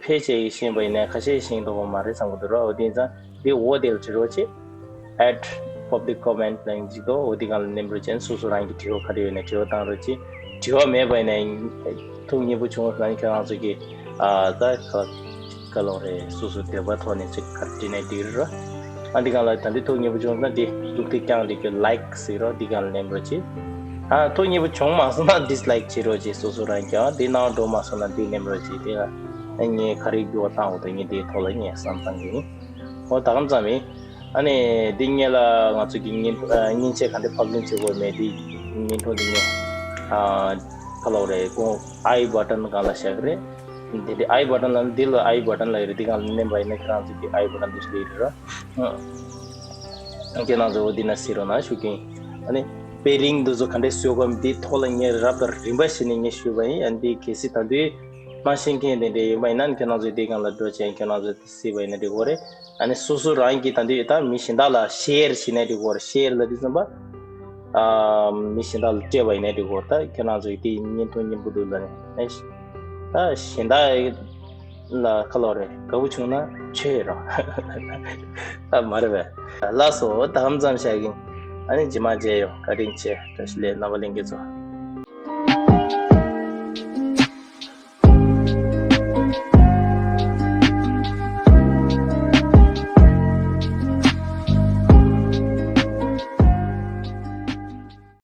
ཕལ་ཆེར་ཤེས་པ་ཡིན་ནའི་ཁ་ཤས་ཤེས་མདོག་ཁ་པོ་མ་རེད་བསམ་གི་འདུག་ར། འོ་དེ་ཡིན་ཙང་དེ་འོག་དེ་ལ་འབྲི་རོགས་བྱེད། add public comment ལབ་ཅིག་འདུག་འོ་དེ་སྒང་ལ་མནན་རོགས་བྱེད། སོ་སོ་རང་གི་དྲི་བ་ག་རེ་ཡོད་ན་དྲི་བ་བཏང་རོགས་བྱེད། དྲི་བ་མེད་པ་ཡིན་ནའི་ཐུགས་མཉེས་པོ་བྱུང་ན་ཁྱེད་རང་ཚོ་གིས་ཨ་ད་ག་ག་ལབ་རེད། སོ་སོ་འདོད་པ་ཐོག་ནས་ཅིག་ག་རེ་བྲིས་ནའི་འགྲིག་རེད་ར། ཨ་འདི་སྒང་ལ་ད་འདི་ཐུགས་མཉེས་པོ་བྱུང་ན་འདི་ཐུགས་ཐིག་རྐྱང་རེ་གི་like ཟེར་རོགས། འདི་སྒང་ལ་མནན་རོགས་བྱེད། ཨ་ཐུགས་མཉེས་པོ་བྱུང་མ་སོང་ན་dislike བྱེད་རོགས་བྱེད། སོ་སོ་རང་གིས་ཨ་འདི་ནང་འགྲོ་མ་སོང་ན་འདི་མནན་རོགས་བྱེད། དེ་ལ་ངས་ག་རེ་འགྱུར་བ་བཏང་འོ་ད་ངས་འདིའི་ཐོག་ལ་ངས་བསམ་བཏང་གི་ཡིན། འོ་ད་གང་ཙམ་ཡིན། ཨ་ནི་འདི་སྔོན་ལ་ང་ཚོ་གི་བརྙན་ཨ་མཉེན་ཆས་ག་འདྲ་ཕབ་ལེན་བྱེད་དགོས་མེད་འདི་བརྙན་ཐུང་འདི་ངས་ཨ་ག་ལབ་རེད། ཁོང་I button སྒང་ལ་བཞག་གི་རེད། འདི་འདི་I button ལ་འདི་ལ་I button ལ་ཡོད་རེད། འདི་སྒང་ལ་མནན་པ་ཡིན་ན་ཁྱེད་རང་ཚོ་གི་I button འདི་སླེབས་རེད་ར། ཨ་ཁྱེད་རང་ཚོ་འོ་འདི་ན་གཟིགས་རོགས་གནང་ཞུ་གི་ཡིན། ཨ་ནི་དཔེ་རིང་འདི་ཚོ་ག་འདྲས་བཟོ་དགོས་འདི་ཐོག་ལ་ངས་རབ་དང་རིམ་པ་བྱས་ནས་ངས་ཞུས་པ་ཡིན། ཨ་འདི་གལ་སྲིད་ད་དུང་མ་ཤེས་མཁན་དེ་འདྲས་ཡོད་པ་ཡིན་ན་ཁྱེད་རང་ཚོས་འདི་སྒང་ལ་འགྲོ་བྱས་ཁྱེད་རང་ཚོས་གཟིགས་པ་ཡིན་ན་འགྲིག་གི་རེད། ཨ་ནི་སོ་སོ་རང་གིས་ད་འདི་ད་མི་གཞན་དག་ལ་share བྱས་ན་འགྲིག་གི་རེད། share ལབ་དུས་ཙམ་པ་ཨ་མི་གཞན་དག་ལ་སྤྲད་པ་ཡིན་ན་འགྲིག་གི་རེད། ད་ཁྱེད་རང་ཚོས་འདི་བརྙན་ཐུང་སྙན་པོ་འདུག་ལབ་ནས་ཨ་ད་གཞན་དག་ལ་ག་ལབ་རེད། དགའ་པོ་བྱུང་ན་ཆོས་རོ། ཨ་མ་རེད་པས། ལགས་སོ། ད་གང་ཙམ་བྱ་གི་ཡིན། ཨ་ནི་རྗེས་མ་མཇལ་ཡོང་། བཀའ་དྲིན་ཆེ། བཀྲ་ཤིས་བདེ་ལེགས་རྣམ་པ་ལྷན་རྒྱས་ཚོ།